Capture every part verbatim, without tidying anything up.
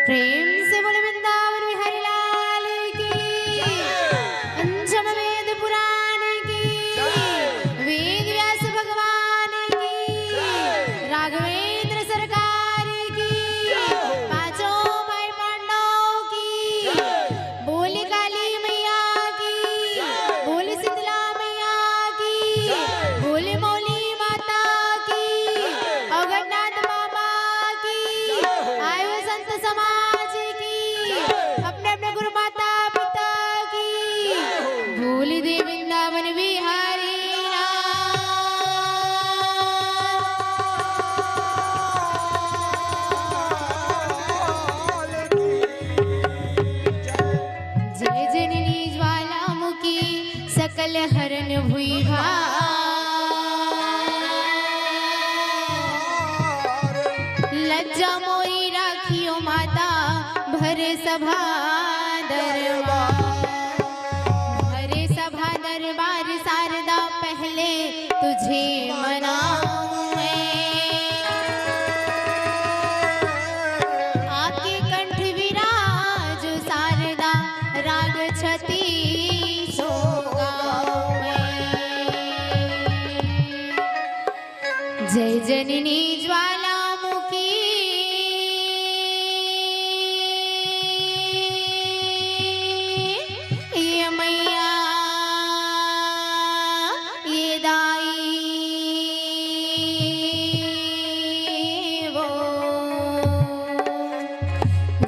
प्रेम से बोले वृंदावन बिहारी लाल की, पंचम वेद पुराण की, वेद व्यास भगवान की, राघवेंद्र सरकार की, पांचों भाई पांडवों की, बोले काली मैया की, बोले शीतला मैया की, बोले मौली माता की, अवघड़नाथ बाबा की, आयो संत समाज की, अपने अपने गुरु माता पिता की, बोले दे वृंदावन बिहारी लाल। जय जननी ज्वालामुखी सकल हरन भुइहार। लज्जा मोरी राखियो माता भर सभा दरबार। भर सभा दरबार शारदा पहले तुझे मनाऊं मैं। आके कंठ विराज शारदा राग छत्तीसों गाऊं मैं। जय जननी ज्वालामुखी। ये मैया, ये दाई वो।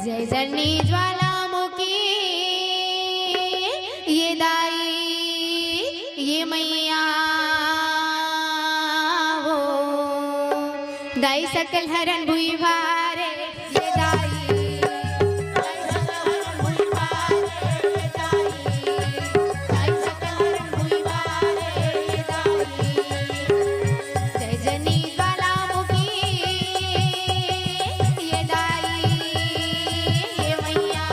जय जननी ज्वालामुखी, ये दाई, ये मैया वो। दाई सकल हरन भुइहार, ये दाई। दाई सकल हरन भुइहार, ये दाई। दाई सकल हरन भुइहार, ये दाई। जय जननी ज्वालामुखी, ये दाई, ये मैया।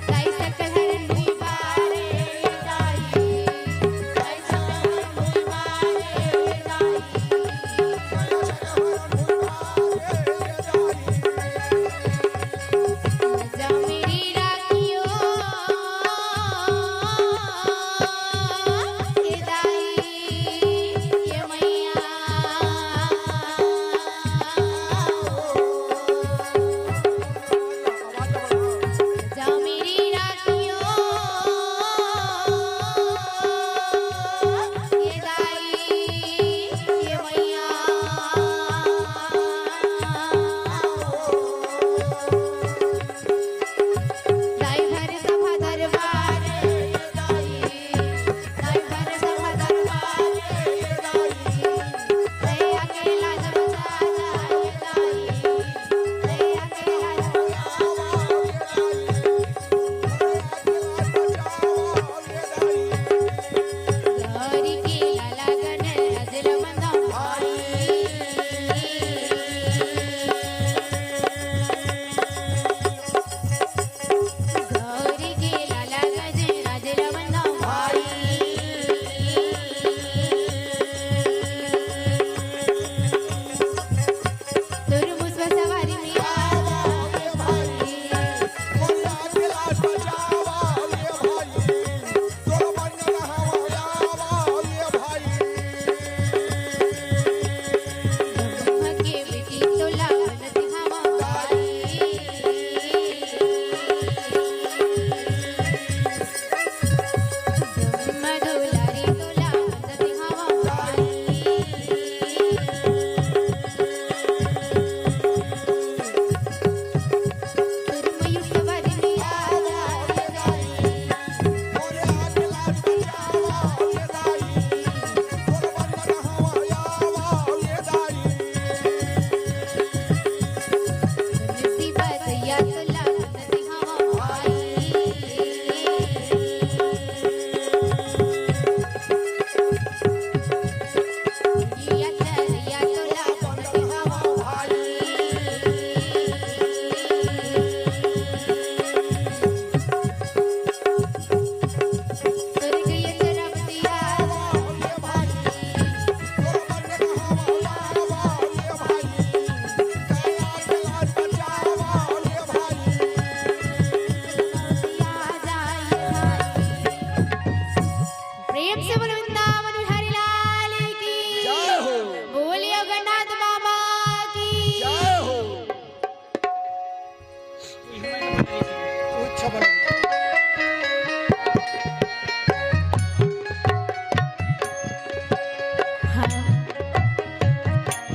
दाई सकल हरन भुइहार, ये दाई।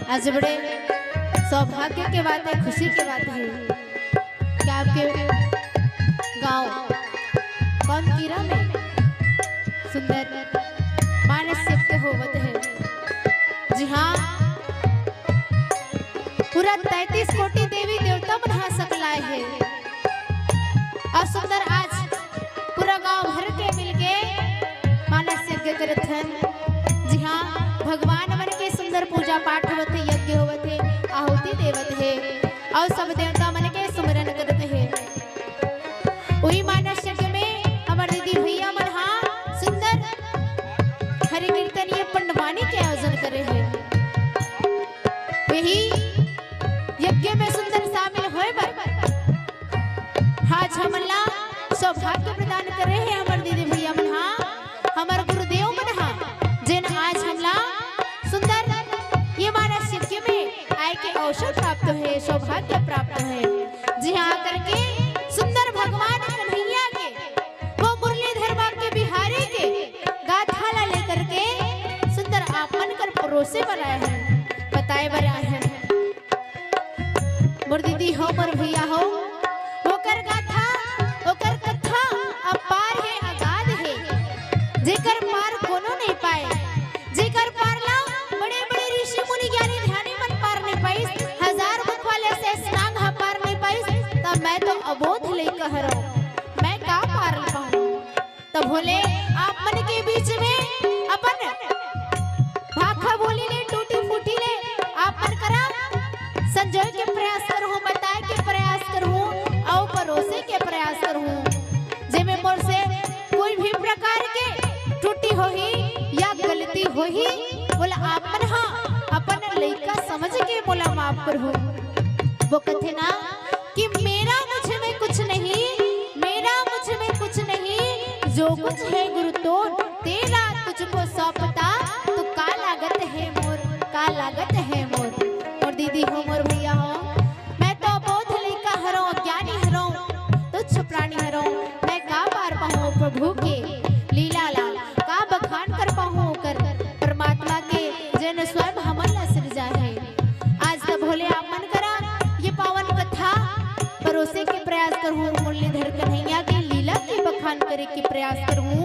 आज बड़े सौभाग्य के बात है, खुशी के बात है कि आपके गांव कौन कीरा में सुंदर मानस यज्ञ होवत है। जी हाँ, पूरा तैंतीस कोटि देवी देवता मन हा सकलाए है। अउ सुंदर आज पूरा गांव भर के मिलके मानस यज्ञ करत हन। जी हाँ, भगवान मन के सुंदर पूजा पाठ होवत हे, यज्ञ होवत हे, आहुति देवत हे अउ सब देवता मन के सुमरन करत हे। उही मानस यज्ञ में हमर दीदी भैया मन हा सुंदर हरि कीर्तन ये पंडवानी के आयोजन करे हे। यही यज्ञ में सुंदर शामिल होए बर आज हमन ला सौभाग्य प्रदान करे हे हमर दीदी भैया मन हा, हमर गुरुदेव मन हा, जेन आज हमला सुंदर ये मानस यज्ञ में आए के अवसर प्राप्त हे, सौभाग्य प्राप्त हे। जी हाँ, आकर के सुंदर भगवान कन्हैया के, वो मुरलीधर बांके बिहारी के गाथा ला लेकर के सुंदर आप मन कर परोसे बर आए हन, बताए बर आए हन। मोर दीदी हो, मोर भैया हो, ओकर गाथा, ओकर कथा अपार हे, अगाध हे, जेकर पार कोनो नहीं पाए, जेकर पार ला बड़े-बड़े ऋषि मुनि ज्ञानी ध्यानी मन पार नहीं पाइस, हजार मुख वाले शेष नाग ह पार नहीं पाइस, त मैं तो अबोध लइका हरव, मैं का पार पाऊं? त भोले आप मन के बीच में अपन भाखा बोली ले, टूटी फूटी ले आप मन करा संजोए के प्रयास करहूं, बताए के प्रयास करहूं अउ परोसे के प्रयास करहूं। जेमे मोर से कोई भी प्रकार के त्रुटि होही या गलती होही, बोला आप मन हा अपन लइका समझ के मोला माफ करहू। वो कथे ना कि मेरा मुझ में कुछ नहीं, मेरा मुझ में कुछ नहीं, जो कुछ है गुरु तोर, तेरा तुझको सौंपता, तो का लागत है मोर, का लागत है मोर। मोर दीदी हो, मोर भैया हो, मैं तो अबोध लइका हरव, अज्ञानी हरव, तुच्छ प्राणी हरव, मैं का पार पाहूं प्रभु के लीला ला, का बखान कर पाहूं ओकर, परमात्मा के, जेन स्वयं हमन ला सिरजा है। आज त भोले आप मन करा ये पावन कथा परोसे के प्रयास करहूं, मुरलीधर कन्हैया के लीला के बखान करे के प्रयास करहूं,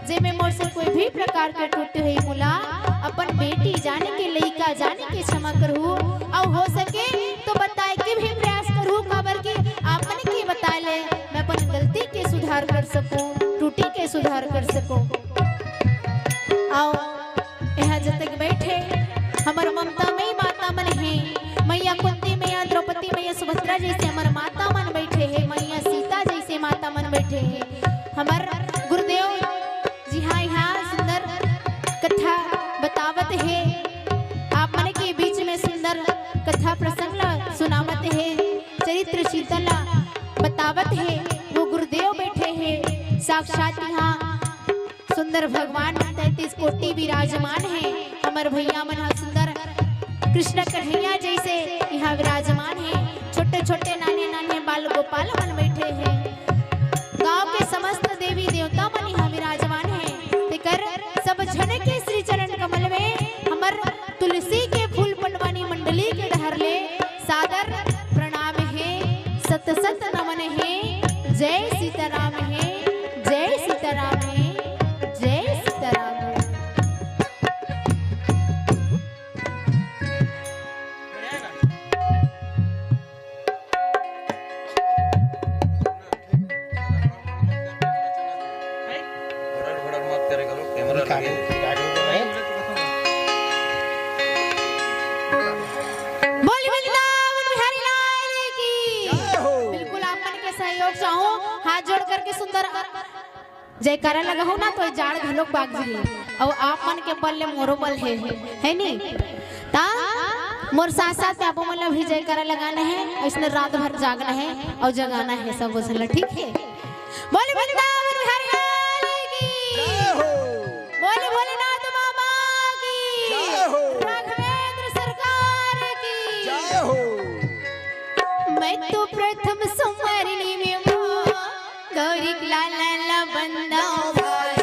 जेमे मोर से कोई भी प्रकार के त्रुटि होही, मोला अपन बेटी जान के, लइका जान के क्षमा करहू, अउ हो सके तो बताए के भी प्रयास करहू, काबर कि आप मन के बताए ले मैं अपन गलती के सुधार कर सकूं, त्रुटि के सुधार कर सकूं। अउ यहाँ जतक बैठे हमर ममता मई माता मन हे, मैया कुंती, मैया द्रौपदी, मैया सुभद्रा जैसे हमर माता मन बैठे हे, मैया सीता जैसे माता मन बैठे हे, हमर गुरुदेव जी हाँ यहाँ सुंदर कथा बतावत हे, आप मन के बीच में सुंदर कथा प्रसंग ला सुनावत हे, चरित्र चिंतन ला बतावत हे, वो गुरुदेव बैठे हे साक्षात यहाँ सुंदर भगवान तैंतीस कोटि विराजमान हे। हमर भैया मन ह सुंदर कृष्ण कन्हैया जैसे यहाँ विराजमान हे। छोटे-छोटे नान्हे-नान्हे बाल गोपाल मन बैठे हे। गांव के समस्त देवी देवता मन यहाँ विराजमान हे। तेकर सब झन के श्री चरण कमल में हमर तुलसी के फूल पंडवानी मंडली के डहर ले सादर प्रणाम हे, सत सत नमन हे। जय सीताराम हे, जय सीताराम हे, जय सीताराम हे। भड़क भड़क मत करे करो, कैमरा लगे। बोल वृंदावन बिहारी लाल की। जय हो। बिल्कुल आप मन के सहयोग चाहूं, हाथ जोड़ करके सुंदर जयकारा लगाहू ना, तो जाड़ घलोक बाग जी। अउ आप मन के बल ले मोरो बल हे, हे नी? ता मोर साथ साथ में आपो मन ला भी जयकारा लगाना हे, अइसने रात भर जागना हे अउ जगाना हे सब झन ला, ठीक हे? बोल वृंदावन बिहारी लाल की। जय हो। बोल भोलेनाथ बाबा की। जय हो। राघवेंद्र सरकार की। जय हो। मैं तो प्रथम संवरनी में माँ गौरी लाला ला बंदा भाई।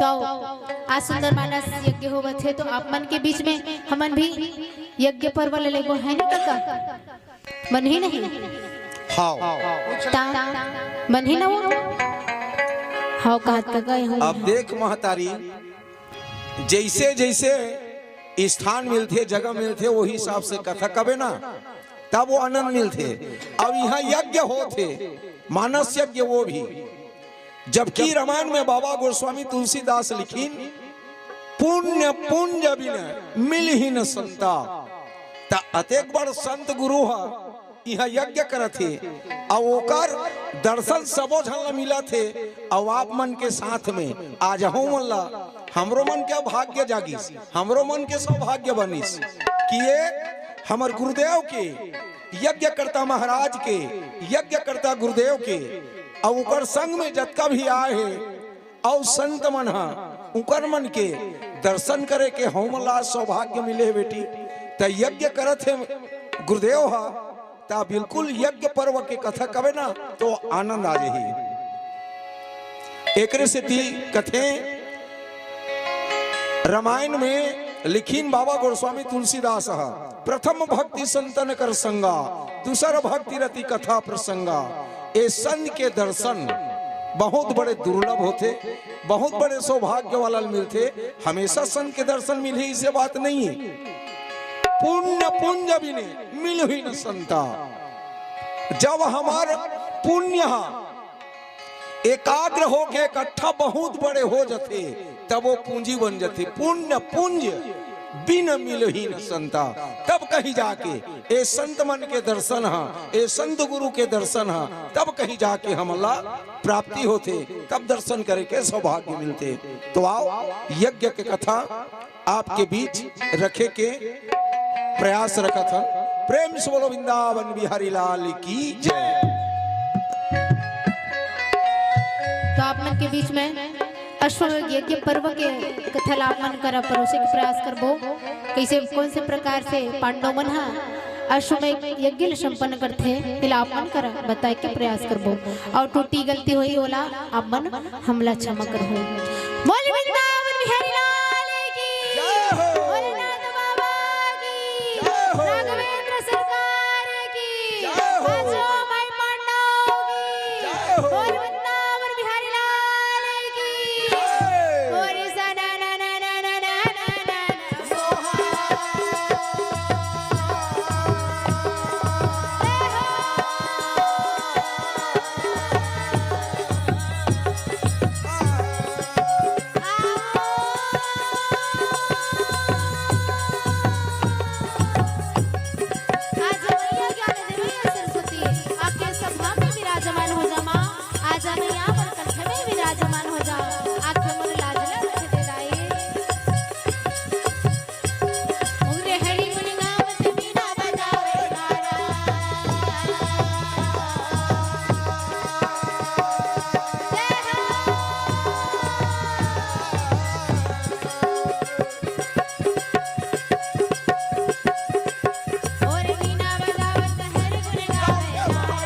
तो आज सुंदर मानस यज्ञ होवत हे, तो आप मन के बीच में हमन भी यज्ञ पर्व ले लेबो, है ना काका? मन ही नहीं। हाँ। ता, मन ही ना वो। हाँ, कहत काका, ये हम अब देख महतारी, जैसे जैसे स्थान मिलथे, जगह मिलथे, वही हिसाब से कथा कबे ना, तब वो आनंद मिलथे। अब यहाँ यज्ञ होथे, मानस यज्ञ, वो भी। जबकि रामायण में बाबा गोस्वामी तुलसीदास लिखिन, "पुण्य पुंज बिन मिलहिन संता।" त अतेक बड़ संत गुरु ह इहाँ यज्ञ करत हे, अउ ओकर दर्शन सबो झन ला मिलत हे, अउ आप मन के साथ में आज हमन ला, हमरो मन के भाग्य जागिस, हमरो मन के सौभाग्य बनिस कि ये हमर गुरुदेव के, यज्ञकर्ता महाराज के, यज्ञकर्ता गुरुदेव के, अउ ओकर संग में जतका भी आए हे, अउ संत मन ह, उकर मन के दर्शन करे के हमन ला सौभाग्य मिले हे बेटी। त यज्ञ करत हे गुरुदेव ह, त बिल्कुल यज्ञ पर्व के कथा कबे ना, तो आनंद आ जाही। एकरे सेती कथे, रामायण में लिखिन बाबा गोस्वामी तुलसीदास ह, "प्रथम भक्ति संतन कर संगा, दूसर भक्ति रति कथा प्रसंगा।" ए संत के दर्शन बहुत बड़े दुर्लभ होथे, बहुत बड़े सौभाग्य वाला ल मिलथे। हमेशा संत के दर्शन मिलही, इसे बात नहीं हे। पुण्य पुंज बिने मिलहिन संता। जब हमार पुण्य ह एकाग्र होके इकट्ठा बहुत बड़े हो जथे, तब वो पूंजी बन जथे। पुण्य पुंज बिन मिलहिन संता। तब कहीं जाके ए संत मन के दर्शन ह, ए संत गुरु के दर्शन ह, तब कहीं जाके हमला प्राप्ति होथे, तब दर्शन करे के सौभाग्य मिलथे। तो आओ, यज्ञ के कथा आपके बीच रखे के प्रयास रखत हन। प्रेम से बोलो वृंदावन बिहारी लाल की जय। तो आप मन के बीच में अश्वमेध यज्ञ पर्व के कथा ला आप मन करा परोसे के प्रयास करबो। कैसे, कौन से प्रकार से पांडव मन ह अश्वमेध यज्ञ ल संपन्न करथे, तेला आप मन करा बताए के प्रयास करबो। अउ टूटी गलती होही, ओला आप मन हमला क्षमा करहु। बोल वृंदावन बिहारी लाल की। जय हो। भोलेनाथ बाबा की। जय हो। राघवेंद्र सरकार की। जय हो। पांचों भाई पांडव की। जय हो। बोल वृंदावन बिहारी लाल की। जय। बोल सा ना ना ना ना ना ना ना ना। आज मैया ज्ञान देवैया सरस्वती आपके सभा में विराजमान हो जा माँ। आज मैया पर कंठ में विराजमान हो जा। आँख मन लाज न रख दे दाई। उरे हरि गुण गावत वीणा बजावे गाना। जय हो। और वीणा बजावत हरि गुण गावे गाना।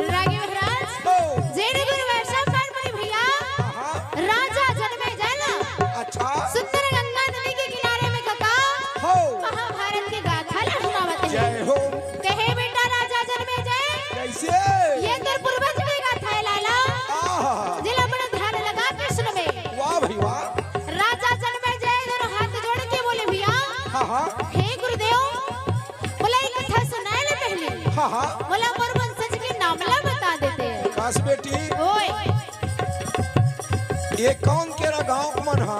रागी महाराज, हो। जेने गुरु वैष्णव पाठ मुनि भैया, हाँ। राजा जनमेजय ला अच्छा। सुंदर गंगा नदी के किनारे में कका हो। महाभारत के गाथा ला सुनावत हे। जय हो। कहे बेटा राजा जनमेजय, कैसे? ये तोर पूर्वज के गाथा हे लाला। आहा। जेला बड़ा ध्यान लगा के सुनबे। वाह भाई वाह। राजा जनमेजय दोनों हाथ जोड़ के बोले भैया, हाँ, हाँ। हे गुरुदेव, बोला एक कथा सुनाए ले पहले। हाँ, हाँ। बोला मोर वंशज के नाम ला बता दे। बस बेटी, ओए। ये कौन केरा गांव के मन हा?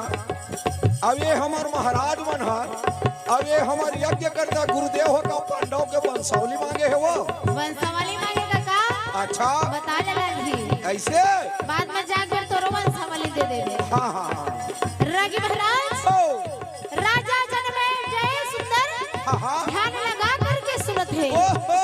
अब ये हमर महाराज मन हा, अब ये हमर यज्ञकर्ता गुरुदेव हो का पांडव के वंशावली मांगे हे वो? वंशावली मांगे का का? अच्छा। बता ले लागी। ऐसे? बाद में जाकर तोरो वंशावली दे देबे। हाँ, हाँ, हाँ। रागी महाराज। ओ। राजा जनमेजय सुंदर हाँ, हाँ। ध्यान लगा करके सुनत हे। ओहो।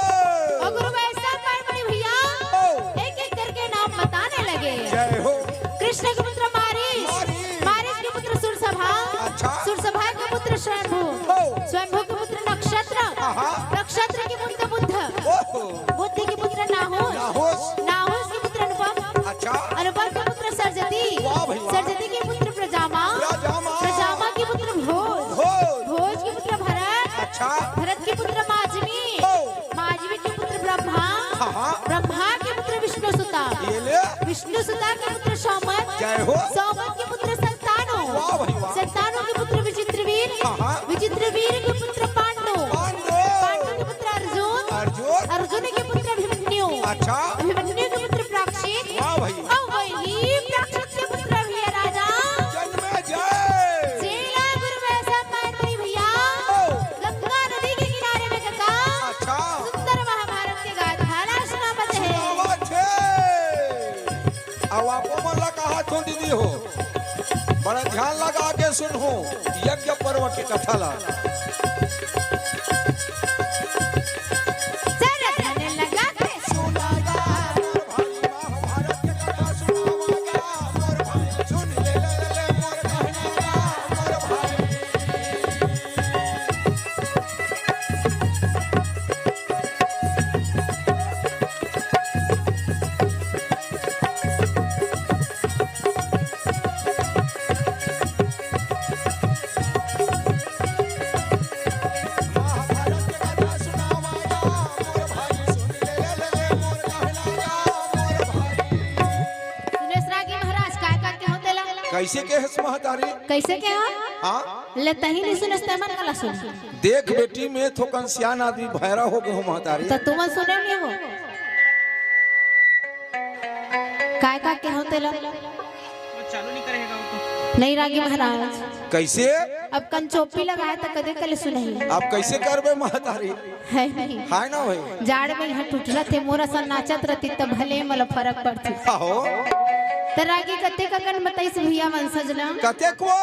और गुरु वैशंपायन मुनि भैया ओ। एक एक करके नाम बताने लगे। जय हो। कृष्ण के पुत्र मारीच, मारीच। मारीच के पुत्र सुरसभा, अच्छा। सुरसभा के पुत्र स्वयंभू, ओ। स्वयंभू के पुत्र नक्षत्र, हाँ, हाँ। नक्षत्र के पुत्र बुद्ध, ओहो। बुद्ध के पुत्र नाहुस, नाहुस। नाहुस के पुत्र अनुपम, अच्छा। अनुपम के पुत्र सर्जती, वाह भाई वाह। सर्जती के पुत्र प्रजामा, प्रजामा। प्रजामा के पुत्र भोज, भोज। भोज के पुत्र भरत, अच्छा। भरत के पुत्र माजमी, ओ। माजमी के पुत्र ब्रह्मा, हाँ, हाँ। ब्रह्मा के पुत्र विष्णु सुता, ये ले। विष्णु सुता के पुत्र सौमत, जय हो। सौमत के पुत्र संतानु, वाह भाई वाह। संतानु के पुत्र विचित्रवीर, हाँ, हाँ। विचित्रवीर के पुत्र पांडु, पांडु। पांडु के पुत्र अर्जुन, अर्जुन। अर्जुन के पुत्र अभिमन्यु, अच्छा। अभिमन्यु के पुत्र परीक्षित, वाह भाई। और वही परीक्षित के पुत्र भी है राजा जनमेजय। जेला गुरु वैशंपायन मुनि भैया ओ। गंगा नदी के किनारे में कका अच्छा। सुंदर महाभारत के गाथा ला सुनावत हे। सुनावत हे। अब आपो मन ला कहा थो दीदी हो, बड़ा ध्यान लगा के सुनहू यज्ञ पर्व के कथा ला। चल ध्यान लगा के सुनावा। सुनेश रागी महाराज, काय का के होते ला? कैसे के हस महतारी? कैसे के हो? हाँ? ले तही नहीं सुनेश ते मन कला सुन। देख बेटी, मैं थोकन सियान आदमी भैरा हो गए हूँ महतारी। तो तुम सुने नहीं हो? काय का के होते ला? वो चालू नहीं करेगा वो तो। नहीं रागी महाराज। कैसे? अब कन चोपी लगाए तो कदे कले सुनही। आप कैसे करबे महतारी? है नहीं। हाय ना भाई। जाड़ में यहाँ टूटला थे, मोरा सा नाचत रहती तब भले मला फरक पड़ती। आहो। त रागी कते ककन बताइस भैया वंशज ला? कते को?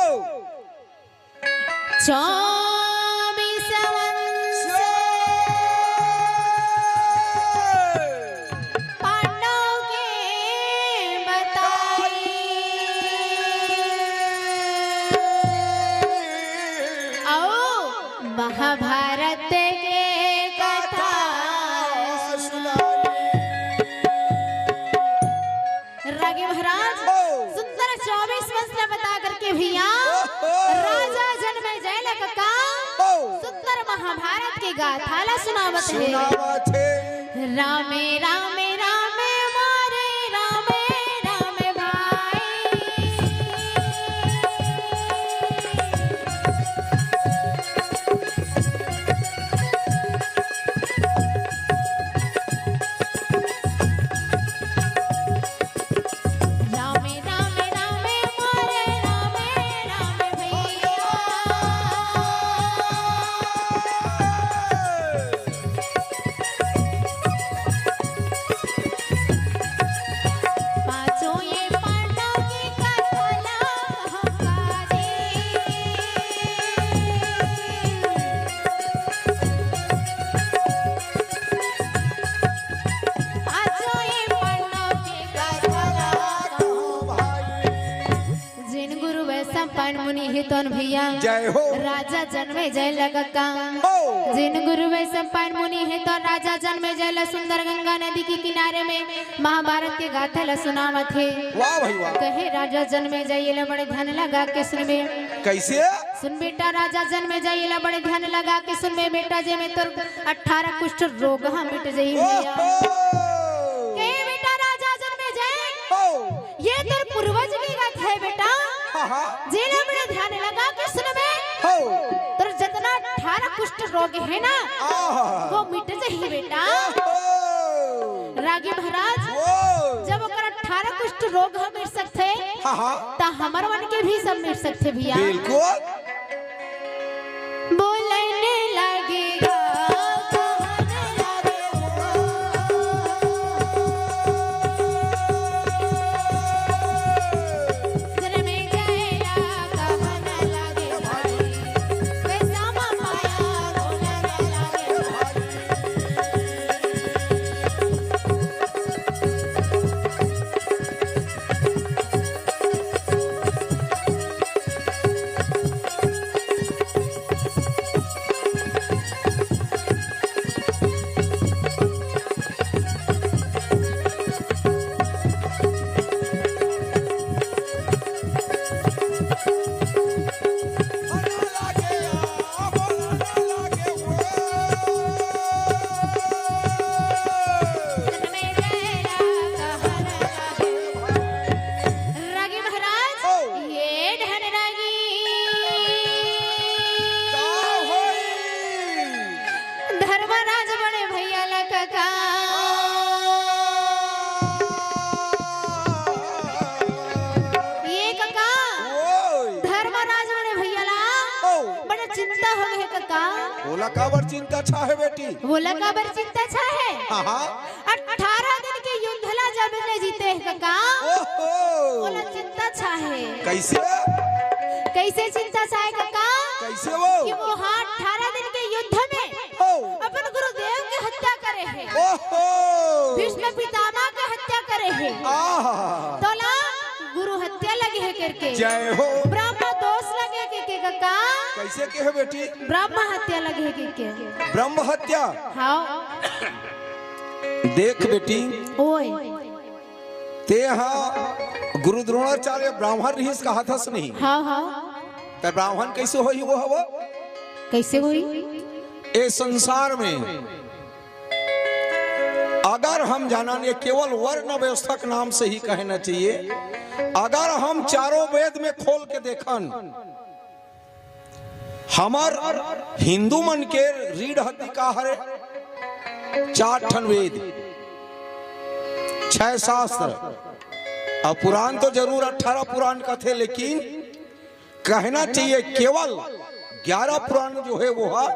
चौबीस वंश पांडव के बताई, आओ महाभारत के कथा सुनाई। रागी महाराज ओ। सुंदर चौबीस वंश ला बता करके भैया ओ, ओ। राजा जनमेजय ला कका ओ। सुंदर महाभारत के गाथा ला सुनावत हे। सुनावत हे। रामे रामे रामे मोरे रामे रामे भाई। रामे रामे रामे मोरे रामे रामे भैया। पाँचों ये पांडव की कथा ला हमका दे। पाँचों ये पांडव की कथा ला कहूँ भाई। जिन गुरु वैशंपायन मुनि हे तोन भैया। जय हो। राजा जनमेजय ला कका। हो। जिन गुरु वैशंपायन मुनि हे तोन राजा जनमेजय ला सुंदर गंगा नदी के किनारे में महाभारत के गाथा ला सुनावत हे। वाह भाई वाह। कहे राजा जनमेजय ला बड़े ध्यान लगा के सुनबे। कैसे? सुन बेटा राजा जनमेजय ला बड़े ध्यान लगा के सुनबे बेटा, जे में तोर अठारह कुष्ठ रोग हा मिट जही भैया। ओहो। कहे बेटा राजा जनमेजय। हो। ये तोर पूर्वज के गाथा हे बेटा। हाँ, हाँ। जेला बड़े ध्यान लगा के सुनबे। हो। तोर जितना अठारह कुष्ठ रोग हे ना, आहा। वो मिट जही बेटा। ओहो। रागी महाराज, ओ। जब अठारह कुष्ठ रोग ह मिट सकथे, हाँ, हाँ। त हमर मन के भी सब मिट सकथे भैया। बिल्कुल। बोलने लगेगा, कहने लगेगा। जन्म गया कहने लगेगा। वैसा पाया बोलने लगेगा। रागी महाराज, ओ। ये ढन रागी। का होई? धर्मराज बड़े भैया ला कका। ये कका, ओए। धर्मराज बड़े भैया ला ओ। बड़ा चिंता हो गए कका। ओला काबर चिंता छा है बेटी? ओला काबर चिंता छा है? हाँ, हाँ। अठारह दिन के युद्ध ला जब ले जीते हैं कका, ओहो। ओला चिंता छा है। कैसे? कैसे चिंता छा है कका? कैसे वो? कि वो हाँ अठारह दिन के युद्ध में ओ। अपन गुरुदेव के हत्या करे है। ओहो। भीष्म पितामह के हत्या करे है। आहा। तोला गुरु हत्या लगे है करके। जय हो। ब्रह्म दोष लगे के, के कका। कैसे के है बेटी? ब्रह्म हत्या लगे है के, के। ब्रह्म हत्या? हाँ। देख बेटी, ओए। ते हा गुरु द्रोणाचार्य ब्राह्मण रहिस कहत हस नहीं? हाँ, हाँ। त ब्राह्मण कैसे होही वो हवो? कैसे होही? ए संसार में अगर हम जानन, ये केवल वर्ण व्यवस्था के नाम से ही कहना चाहिए, अगर हम चारों वेद में खोल के देखन, हमर हिंदू मन के रीढ़ हड्डी का हरे? चार ठन वेद, छह शास्त्र, अउ पुराण तो जरूर अठारह पुराण कथे, लेकिन कहना चाहिए केवल ग्यारह पुराण जो है वो हा,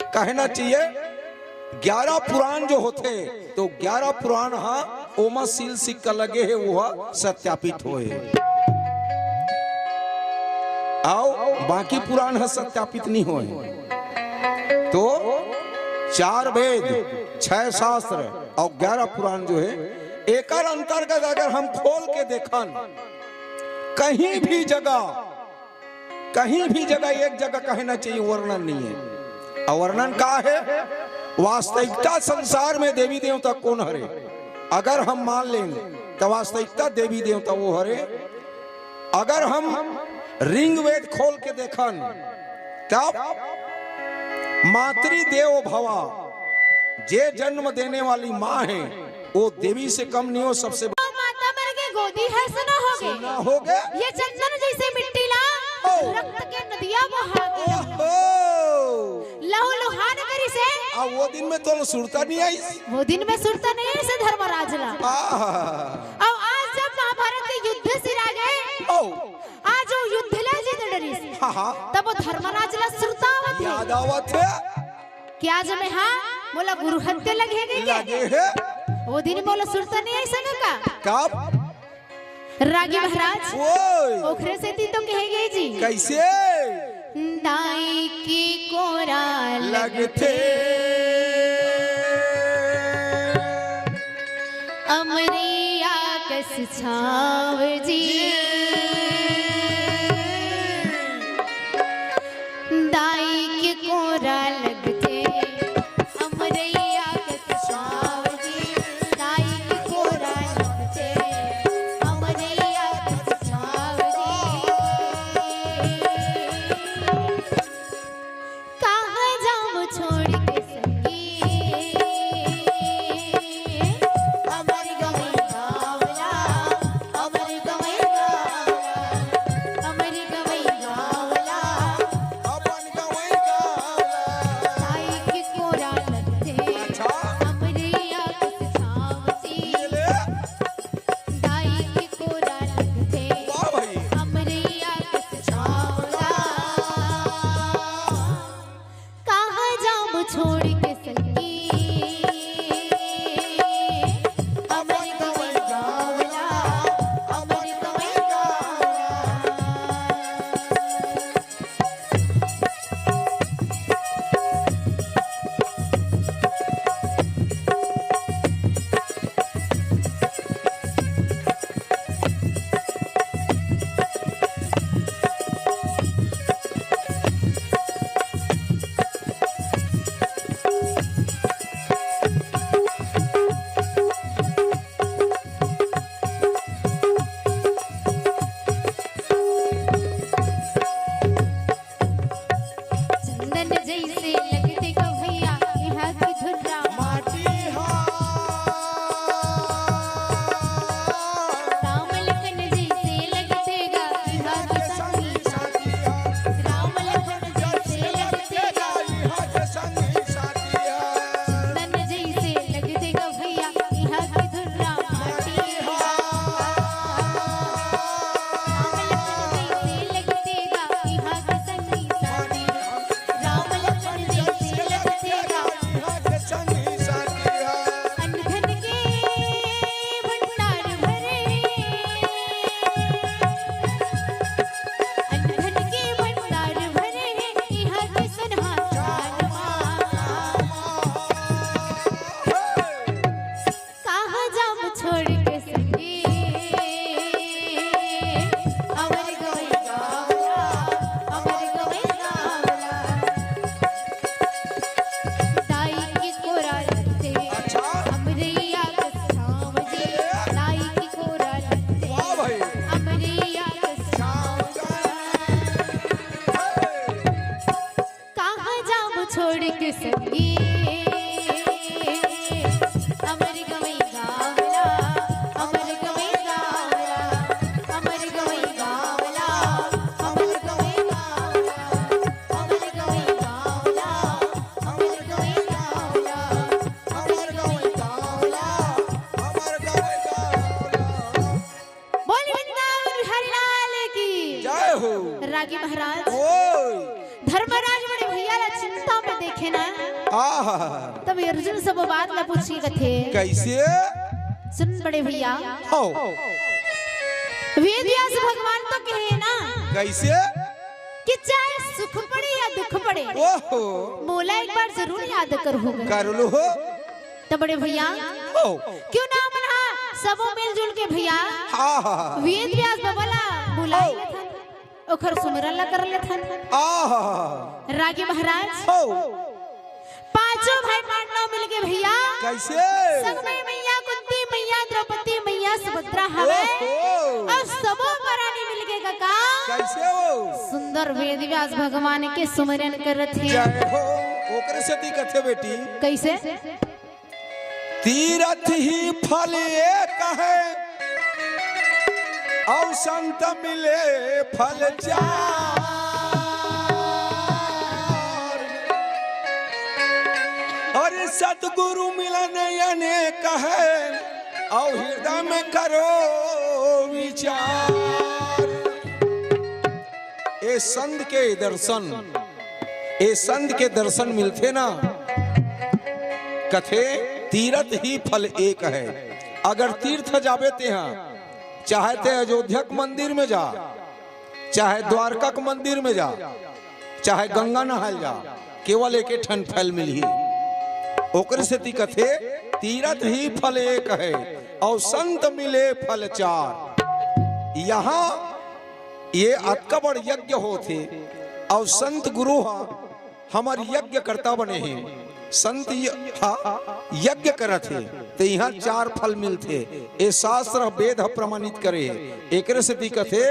कहना चाहिए ग्यारह पुराण जो होथे, तो ग्यारह पुराण हा ओमा सील सिक्का लगे हे, वो हा सत्यापित होए। अउ बाकी पुराण हा सत्यापित नहीं होए। तो चार वेद, छह शास्त्र अउ ग्यारह पुराण जो है, एकर अंतर्गत अगर हम खोल के देखन, कहीं भी जगह कहीं भी जगह, एक जगह कहना चाहिए वर्णन नहीं है। अउ वर्णन का है? वास्तविकता संसार में देवी देवता कौन हरे? अगर हम मान लें तो वास्तविकता देवी देवता वो हरे। अगर हम ऋग्वेद खोल के देखन, तब मातृ देवो भवा, जे जन्म देने वाली माँ है, वो देवी से कम नहीं हो, सबसे माता मन के गोदी ह सुना होगे। सुना होगे। ये चंदन जैसे मिट्टी ला ओ। रक्त के नदिया बहा के ओहो। लहू लुहान करिसे। आ, वो दिन में तो सुरता नहीं आई। वो दिन में सुरता नहीं आई से धर्मराज ला। आहा। अउ आज जब महाभारत के युद्ध सिरा गे, ओ। आज वो युद्ध ला जीत डरिस। हाँ, हाँ। तब वो धर्मराज ला सुरता आवत हे। याद आवत हे। क्या जमे हाँ, मोला गुरु हत्या लगे हे के? लगे हे। वो दिन मोला सुरता नहीं आई सका का? कब? रागी महाराज, ओए। ओखरे सेती तो कहे गए जी। कैसे? दाई के कोरा लगथे। अमरैया कस छाव जी। दाई के कोरा लगथे, अमरैया कस छाव जी। दाई के कोरा लगथे, अमरैया कस छाव जी। कहाँ जाऊँ छोड़ के संगी, अमर गवई गावला, अमर गवई गावला। तब अर्जुन सब बात ला पूछी कथे। कैसे? सुन बड़े भैया। हो। वेद व्यास भगवान तो कहे ना। कैसे? कि चाहे सुख पड़े या दुख पड़े, ओहो। मोला एक बार जरूर याद करहू। कर लो हो। तो बड़े भैया, हो। क्यों ना हमन हा सबो मिलजुल के भैया, हाँ, हाँ, हाँ। वेद व्यास बाबा ला बुलाई हो। लेथन, ओखर सुमिरन ला कर लेथन। आहा। रागी महाराज, हो। पांचों भाई पांडव मिलके भैया, कैसे? संग में मैया कुंती, मैया द्रौपदी, मैया सुभद्रा हवे। ओहो। अउ सबो परानी मिलके कका, कैसे हो? सुंदर वेद व्यास भगवान के सुमिरन करत हे। जय हो। ओकरे सेती कथे बेटी। कैसे? तीरथ ही फल एक है, अउ संत मिले फल चार। अरे सतगुरु मिलन अनेक है, अउ हृदय में करो विचार। ए संत के दर्शन, ए संत के दर्शन मिलथे ना, कथे तीरथ ही फल एक है। अगर तीर्थ जाबे तेहा, चाहे ते अयोध्या के मंदिर में जा, चाहे द्वारका के मंदिर में जा, चाहे गंगा नहाय जा, केवल एके ठन फल मिलही। ओकरे सेती कथे तीरथ ही फल एक है, अउ संत मिले फल चार। यहाँ ये अतका बड़ यज्ञ होथे, अउ संत गुरु ह हमर यज्ञकर्ता बने हे। संत य-, हा यज्ञ करत हे, त इहाँ चार फल मिलथे। ए शास्त्र ह, वेद ह प्रमाणित करे हे। एकरे सेती कथे,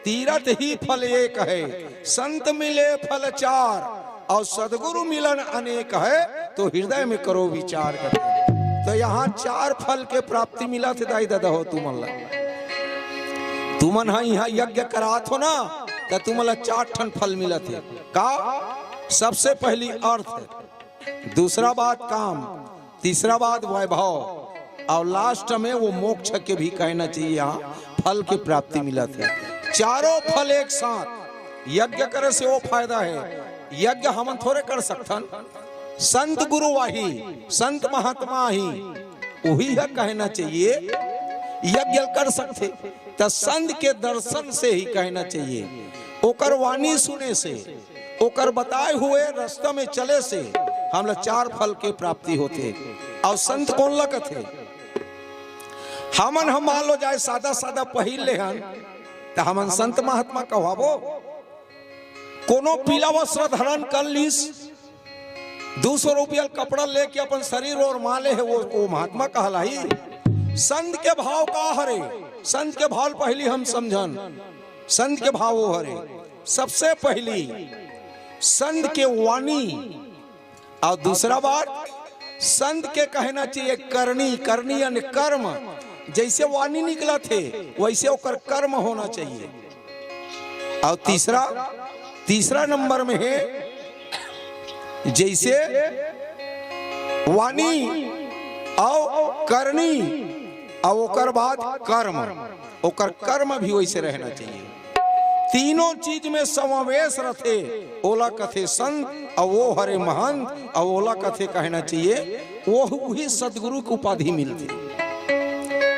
तीरथ ही फल एक है, संत मिले फल चार, अउ सदगुरु मिलन अनेक है, तो हृदय में करो विचार कथे। त यहाँ चार फल के प्राप्ति मिलत हे दाई ददा हो तुमन ला। तुमन ह इहाँ यज्ञ करात हो ना, त तुमन ला चार ठन फल मिलत हे। का? सबसे पहली अर्थ, दूसरा बात काम, तीसरा बात वैभव, अउ last में वो मोक्ष के भी कहना चाहिए, यहाँ फल के प्राप्ति मिलत हे। चारों फल एक साथ, यज्ञ करे से वो फायदा हे। यज्ञ हमन थोरे कर सकथन, संत गुरु आही, संत महात्मा आही, उही ह कहना चाहिए, यज्ञ कर सकथे। त संत के दर्शन से ही कहना चाहिए, ओकर वाणी सुने से, ओकर बताए हुए रास्ता में चले से हमला चार फल के प्राप्ति होथे। अउ संत कोन ला कथे? हमन ह मान लो जाए सादा सादा पहिर ले हन, त हमन संत महात्मा कहवाबो? कोनो पीला वस्त्र धारण कर लीस, दू सौ रुपया कपड़ा लेके अपन शरीर ओरमाले हे, वो, वो महात्मा कहलाही? संत के भाव का हरे? संत के भाव पहली हम समझन। संत के भाव वो हरे, सबसे पहली संत के वाणी, अउ दूसरा बात संत के कहना चाहिए करनी, करनी यानी कर्म। जैसे वाणी निकलत हे, वैसे ओकर कर्म होना चाहिए। अउ तीसरा, तीसरा नंबर में हे, जैसे वाणी अउ करनी अउ ओकर बाद कर्म, ओकर कर्म भी वैसे रहना चाहिए। तीनों चीज में समावेश रथे, ओला कथे संत, अउ वो हरे महंत, अउ ओला कथे कहना चाहिए, वो उही सदगुरु के उपाधि मिलथे।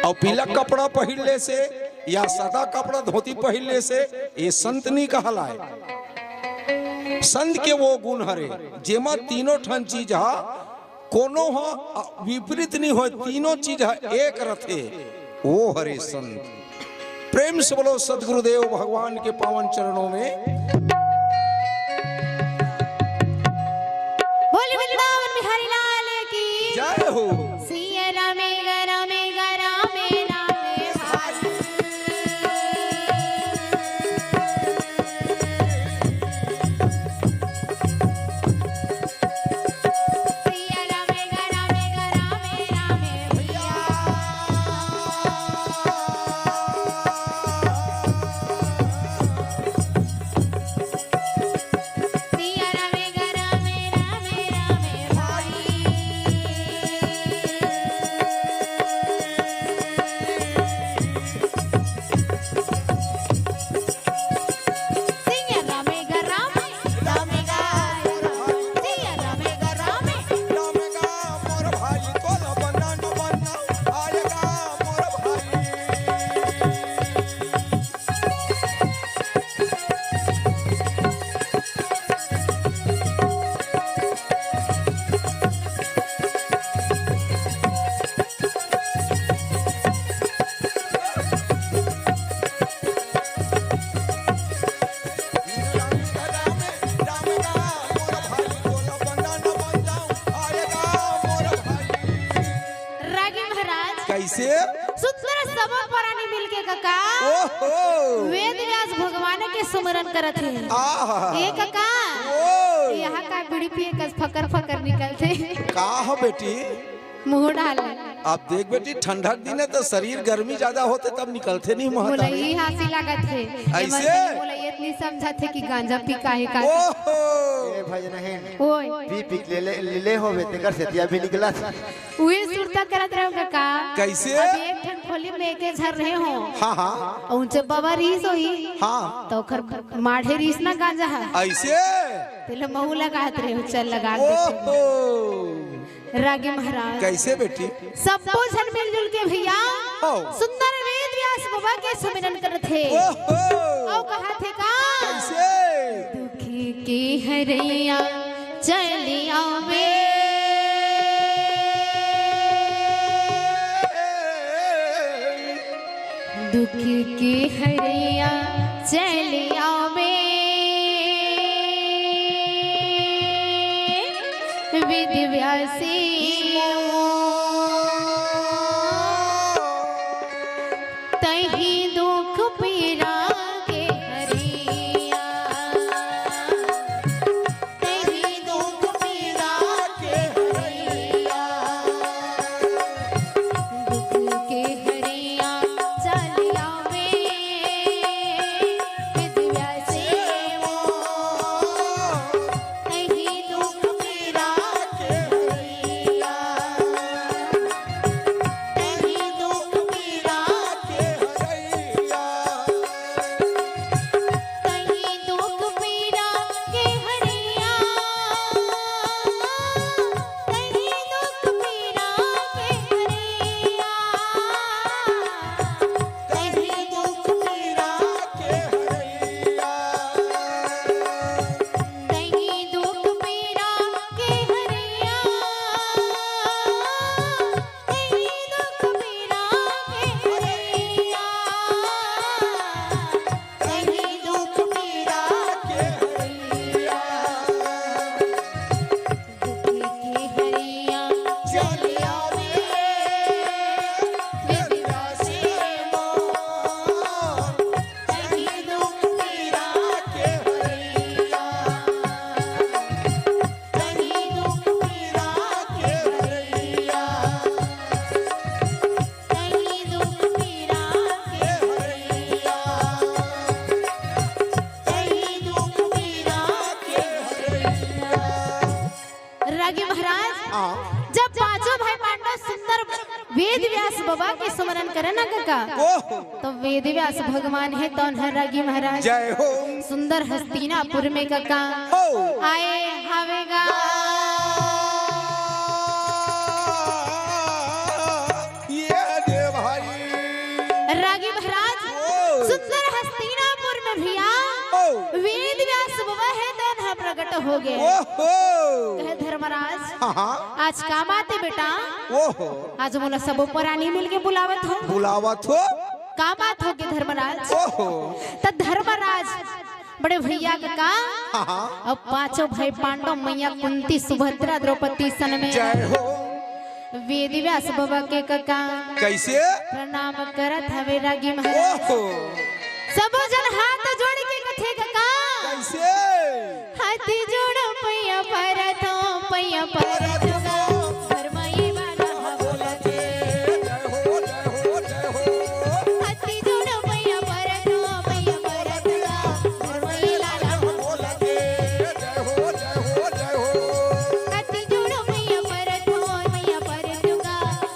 अउ पीला कपड़ा पहिर ले से या सादा कपड़ा धोती पहिर ले से ये संत नी कहलाए। संत के वो गुण हरे, जेमा तीनों ठन चीज हा कोनो ह विपरीत नी होय, तीनों चीज ह एक रथे, वो हरे संत। प्रेम से बोलो सदगुरुदेव भगवान के पावन चरणों में। बोल वृंदावन बिहारी लाल की। जय हो। सिया रामे गा रामे गा रामे रामे भाई। से सुंदर सबो परानी मिलके कका ओहो। वेद व्यास भगवान के सुमरन करत हे। आहा। ए कका, ओए। यहाँ का बीड़ी पिए कस फकर फकर निकलथे। का हो बेटी? मुंह डाल। अब देख बेटी, ठंडा के दिन हे त शरीर गर्मी ज्यादा होथे तब निकलथे नहीं मोला महतारी। ई हांसी लागत हे। ऐसे? एमन मोला ये नहीं समझत हे कि गांजा पी काहे का। ओहो। ए भाई नहीं। ओए। पी पी के ले ले, ले, ले होवे तेकर सेतिया भी निकलत। उहे सुरता करत रहे हो कका। कैसे? अब एक ठन खोली में एके झर रहे हो। हाँ, हाँ। अउ उनसे बबा रिहिस होही। हाँ। त ओखर माढ़े रिहिस ना गांजा ह। ऐसे? तेला महू लगात रहे हो, चल लगा दे। ओहो। रागी महाराज। कैसे बेटी? सब्बो झन मिलजुल के भैया हो। सुंदर वेद व्यास बाबा के सुमिरन करत हे। ओहो। अउ कहाथे का? कैसे? दुख के हरैया चल आवे। दुख के हरैया चल आवे। वेद व्यासी तही दुख पीरा के हरैया। तही दुख पीरा के हरैया। दुख के हरैया चल आवे। वेद व्यासी तही दुख पीरा के हरैया। तही दुख पीरा के हरैया। तही दुख पीरा के हरैया। तही दुख पीरा के हरैया। तही दुख पीरा के हरैया। तही दुख पीरा के हरैया। तही दुख पीरा के हरैया। तही दुख पीरा के हरैया। दुख के हरैया चल आवे। वेद व्यासी तही दुख पीरा के हरैया। तही दुख पीरा के हरैया। तही दुख पीरा के हरैया। तही दुख पीरा के हरैया। रागी महाराज, हाँ। जब पांचों भाई पांडव सुंदर वेद व्यास बाबा के सुमरन करे ना कका, ओहो। तो वेद व्यास भगवान हे तौन हर रागी महाराज। जय हो। सुंदर हस्तिनापुर में कका हो। आए हवे गा। ये दे भाई। रागी महाराज, ओ। सुंदर हस्तिनापुर में भैया ओ। वेद व्यास बाबा हे तौन हर प्रकट हो गे। ओहो। कहे धर्मराज, हाँ, हाँ। आज का बात हे बेटा? ओहो। आज मोला सबो परानी मिलके बुलावत हो। बुलावत हो। का बात हो गे धर्मराज? ओहो। त धर्मराज बड़े भैया के का? हाँ, हाँ। अब पांचों भाई पांडव, मैया कुंती, सुभद्रा, द्रौपदी सन में जय हो। वेद व्यास बाबा के कका कैसे? प्रणाम करत हवे रागी महाराज। ओहो। सबो जन हाथ जोड़ के कथे कका। कैसे? हाथ जोड़ पैया परत हो, पैया परत हो। धर्म ये वाला बोलत हे। जय हो, जय हो, जय हो। हाथ जोड़ पैया परत हो, पैया परत हो। धर्म ये लाला बोलत हे। जय हो, जय हो, जय हो। हाथ जोड़ पैया परत हो, पैया परत हो।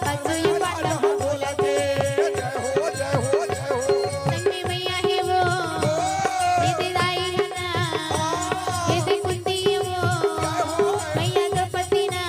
हाथ ये वाला बोलत हे। जय हो, जय हो, जय हो। संगी मैया हे वो, ये दे दाई हना, ये दे कुंती हे वो, मैया द्रौपदी ना,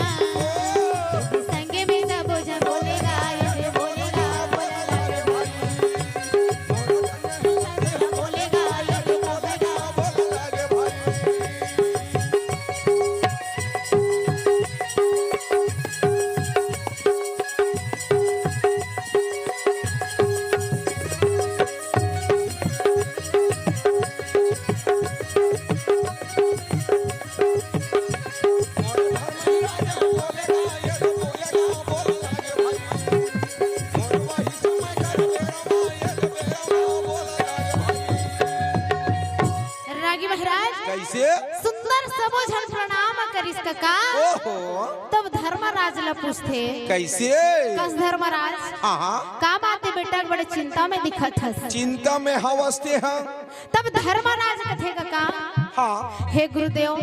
कका। ओहो। तब धर्मराज ला पूछथे। कइसे? कस धर्मराज। हाँ, हाँ। का बात हे बेटा, बड़े चिंता में दिखत हस। चिंता में हवस ते हाँ। तब धर्मराज कथे कका। हाँ। हे गुरुदेव,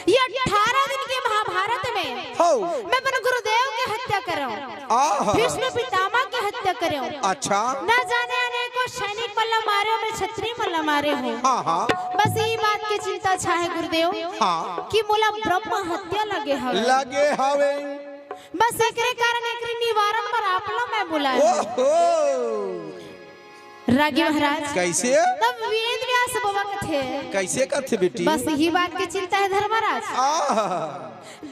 ये अठारह दिन के महाभारत में हौ। मैं अपन गुरुदेव के हत्या करव। आहा। भीष्म पितामह के हत्या करव। अच्छा। न जाने अनेकों सैनिक मन ला मारे, मैं क्षत्रिय मन ला मारे हूँ। हाँ, हाँ। बस यही बात के चिंता छा हे गुरुदेव। हाँ। कि मोला ब्रह्म हत्या लगे हवे। लगे हवे। बस एकरे कारण एकरे निवारण बर आप ला मैं बुलाए हूँ। ओहो। रागी महाराज। कइसे? तब वेद व्यास बाबा कथे। कइसे कथे बेटी? बस यही बात के चिंता हे धर्मराज। आहा।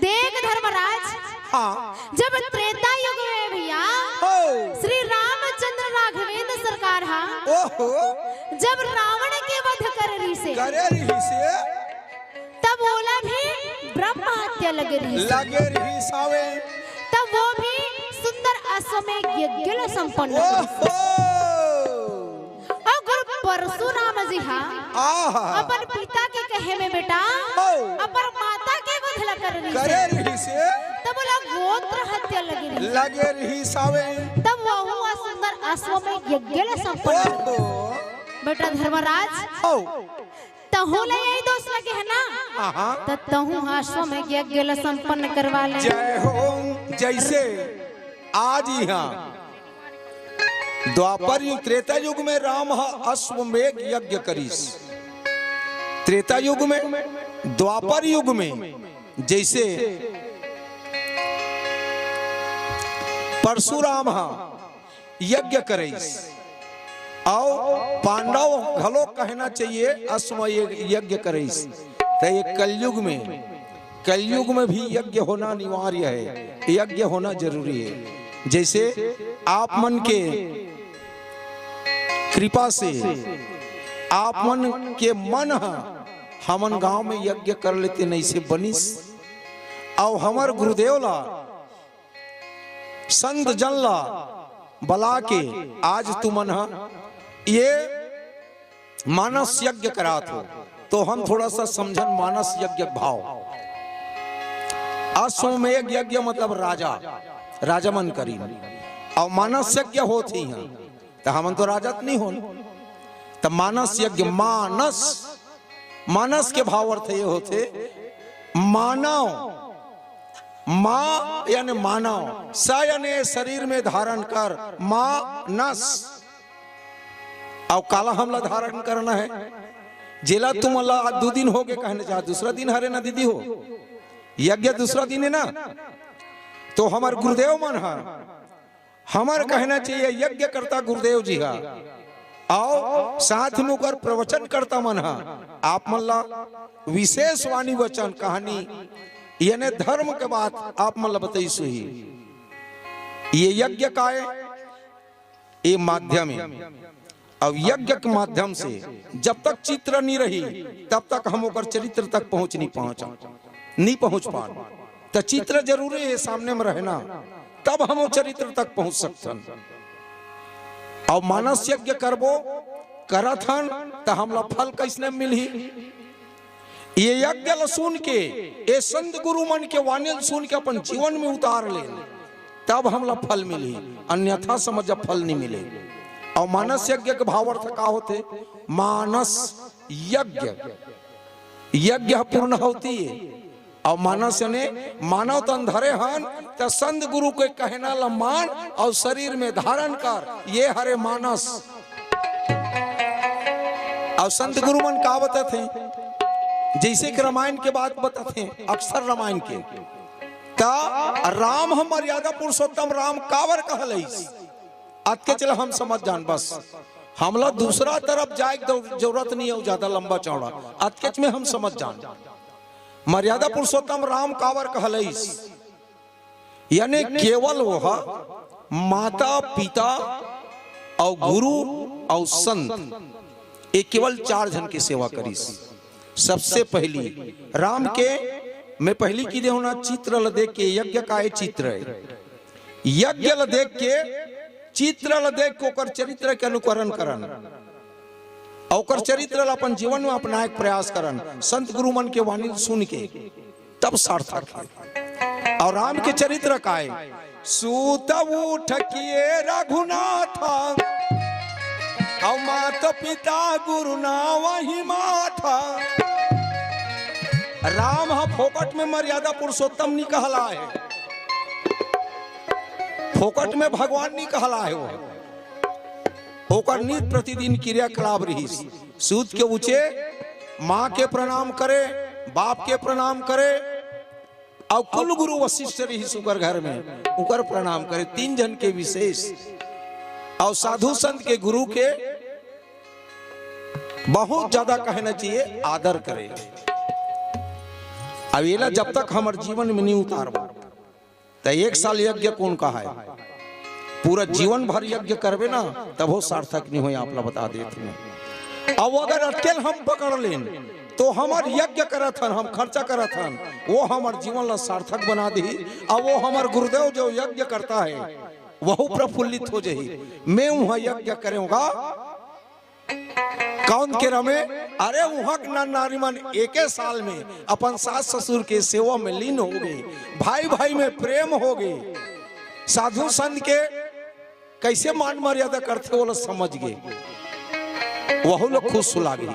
देख धर्मराज। हाँ। जब त्रेता युग में भैया हो। श्री रामचंद्र राघवेंद्र सरकार हा। ओहो। जब रावण के वध करे रिहिसे। करे रिहिसे। तब ओला भी ब्रह्म हत्या लगे रिहिस। लगे रिहिस हवे। तब वो भी सुंदर अश्वमेघ यज्ञ ल संपन्न करिस। ओहो। अउ गुरु परशुराम जी हा आहा। अपन पिता के कहे में बेटा हो। अपन माता के वध ल करे रिहिस। करे रिहिस। तब ओला गोत्र हत्या लगे रिहिस। लगे रिहिस हवे। तब वहू ह सुंदर अश्वमेघ यज्ञ ल संपन्न करिस। ओहो। बेटा धर्मराज हो। तहूँ ला यही दोष लगे हे ना? हाँ, हाँ। त तहूँ ह अश्वमेघ यज्ञ ला संपन्न करवा ले। जय हो। जइसे आज इहाँ द्वापर युग, त्रेता युग में राम ह अश्वमेघ यज्ञ करिस। त्रेता युग में, द्वापर युग में जइसे परशुराम ह यज्ञ करिस, अउ पांडव घलो कहना चाहिए अश्वमेघ यज्ञ करिस। त ये कलयुग में, कलयुग में भी यज्ञ होना अनिवार्य हे, यज्ञ होना जरूरी हे। जइसे आप मन के कृपा से आप मन के मन ह हमन गांव में यज्ञ कर लेते, नइसे बनिस। अउ हमर गुरुदेव ला संत जन ला बला के आज तुमन ह ये मानस यज्ञ करात हो, तो हम थोड़ा सा समझन मानस यज्ञ भाव। अश्वमेघ यज्ञ मतलब राजा, राजा मन करी, अउ मानस यज्ञ होत ही हैं, त हमन तो राजा त नहीं होन। त मानस यज्ञ, मानस, मानस के भाव अर्थ ये होथे मानव, मा यानी मानव, स यानी शरीर में धारण कर, मानस। अउ काला हमला धारण करना हे, जेला तुमन ला आज दू दिन होगे कहने जा, दूसरा दिन हरे ना दीदी हो, यज्ञ दूसरा दिन हे ना, तो हमर गुरुदेव मन ह हमर कहना चाहिए यज्ञकर्ता गुरुदेव जी हा, अउ साथ में ओकर प्रवचनकर्ता मन हा, आप मन ला विशेष वाणी वचन कहानी यानी धर्म के बात आप मन ला बताइस होही। ये यज्ञ काय, ये माध्यम हे। अब यज्ञ के माध्यम से जब तक चित्र नहीं रही, तब तक हम ओकर चरित्र तक पहुंच नहीं पहुंचा, नहीं पहुंच पान। त चित्र जरूरी हे सामने में रहना, तब हम वो चरित्र तक पहुंच सकथन। अब मानस यज्ञ करबो, करत हन, त हमला फल कइसने मिलही? ये यज्ञ ल सुन के, ये संत गुरु मन के वाणी ल सुन के अपन जीवन में उतार ले, तब हमला फल मिलही, अन्यथा समझ फल नहीं मिले। अउ मानस यज्ञ के भाव अर्थ का होथे? मानस यज्ञ, यज्ञ ह पूर्णाहुति हे। अउ मानस यानी मानव तन धरे हन, त संत गुरु के कहना ल मान अउ शरीर में धारण कर, ये हरे मानस। अउ संत गुरु मन का बतथे, जइसे कि रामायण के बात बतथे, अक्सर रामायण के, त राम ह मर्यादा पुरुषोत्तम राम काबर कहलइस? अतकेच ल हम समझ जान बस, हमला दूसरा तरफ जाए के दौ-, जरूरत नहीं हे, ज्यादा लंबा चौड़ा, अतकेच में हम समझ जान। मर्यादा पुरुषोत्तम राम काबर कहलइस? यानी केवल वह माता, पिता अउ गुरु अउ संत, ये केवल चार झन के सेवा करिस। सबसे पहली राम के, मैं पहली की देहूं ना, चित्र ल देख के, यज्ञ का ये चित्र हे, यज्ञ ल देख के, चित्र ल देख के ओकर चरित्र के अनुकरण करन, अउ ओकर चरित्र ल अपन जीवन में अपनाए के प्रयास करन, संत गुरु मन के वाणी ल सुन के। तब सार्थक हे। अउ राम के चरित्र काय, सूत उठ किए रघुनाथ, अउ मात पिता गुरु नावहि माथा। राम ह फोकट में मर्यादा पुरुषोत्तम नी कहलाय हे, फोकट में भगवान नी कहलाय हे। वो ओकर नित प्रतिदिन क्रियाकलाप रहिस। सूत के उठे, माँ के प्रणाम करे, बाप के प्रणाम करे, अउ कुल गुरु वशिष्ठ रहिस उकर घर में, उकर प्रणाम करे, तीन झन के विशेष। अउ साधु संत के, गुरु के बहुत ज्यादा कहना चाहिए, आदर करे। अब एला जब तक हमर जीवन में नी उतारबो, त एक साल यज्ञ कोन कहाय? पूरा जीवन भर यज्ञ करबे ना, तभो सार्थक नी होय, आप ला बता देत हँव। अब अगर अटकेल हम पकड़ लेन, तो हमर यज्ञ करत हन, हम खर्चा करत हन, वो हमर जीवन ला सार्थक बना देही। अब वो हमर गुरुदेव जो यज्ञ करता है, वहू प्रफुल्लित हो जाही। मैं उहाँ यज्ञ करेंव गा, कौन के रमे? अरे, उहाँ के नर नारी मन एके साल में अपन सास ससुर के सेवा में लीन होगे, भाई भाई में प्रेम होगे, साधु संत के कइसे मान मर्यादा करथे, ओला समझ गे, वहू लोग खुश हो लागे।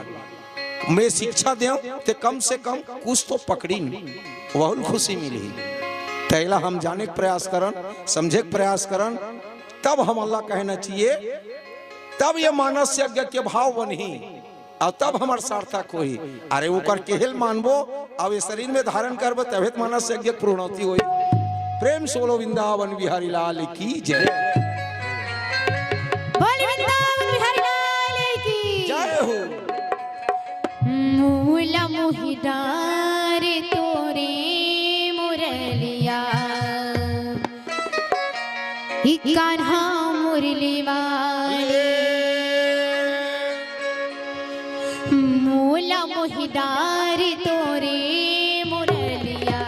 मैं शिक्षा देंव, ते कम से कम कुछ तो पकड़िन, वहू ल खुशी मिलही। त एला हम जाने के प्रयास करन, समझे के प्रयास करन, तब हमन ला कहना चाहिए, तब ये मानस यज्ञ के भाव बनही, अउ तब हमर सार्थक होही। अरे, ओकर केहे ल मानबो, अउ ये शरीर में धारण करबो, तभे त मानस यज्ञ के पूर्णोति होही। प्रेम से बोलो वृंदावन बिहारी लाल की जय। बोल वृंदावन बिहारी लाल की जय हो। मूल मोहि डार तोरे मुरलिया, ई कान्हा मुरली वाले। मूल मोहि डार तोरे मुरलिया,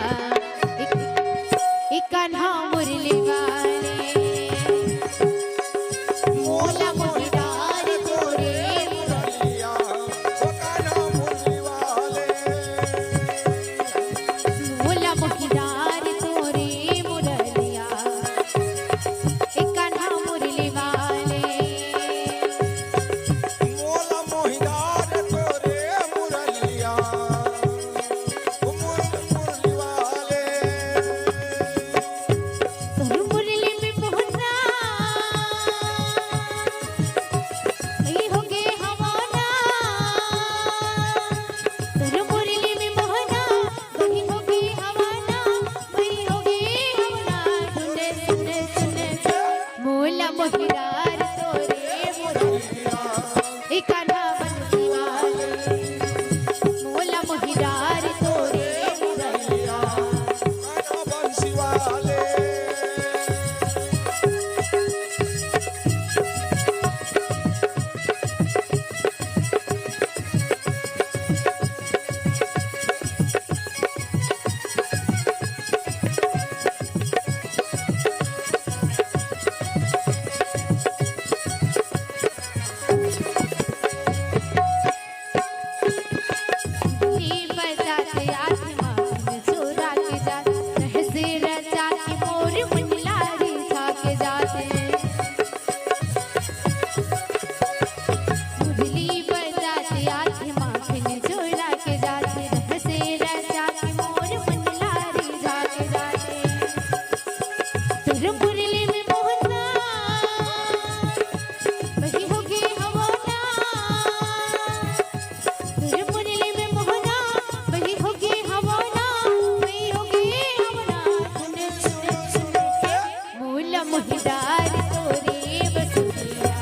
ई, ई कान्हा मुरली वाले। मूल मोहि डार तोरे मुरलिया, ओ कान्हा मुरली वाले। मूल मोहि डार तोरे मुरलिया, ए कान्हा मुरली वाले। मूल मोहि डार तोरे मुरलिया, ओ मुरली, मुरली वाले। तोर मुरली में मोहना, ए होगे हवाना। तोर मुरली में मोहना, बही होगे हवाना, बही होगे हवाना। सुने, सुने, सुने, सुने। मूल मोहि डार तोरे मुरलिया, ए कान्हा बंसी वाले। मूल मोहि डार तोरे मुरलिया, कान्हा बंसी वाले। मूल मोहि डार तोरे बसुरिया,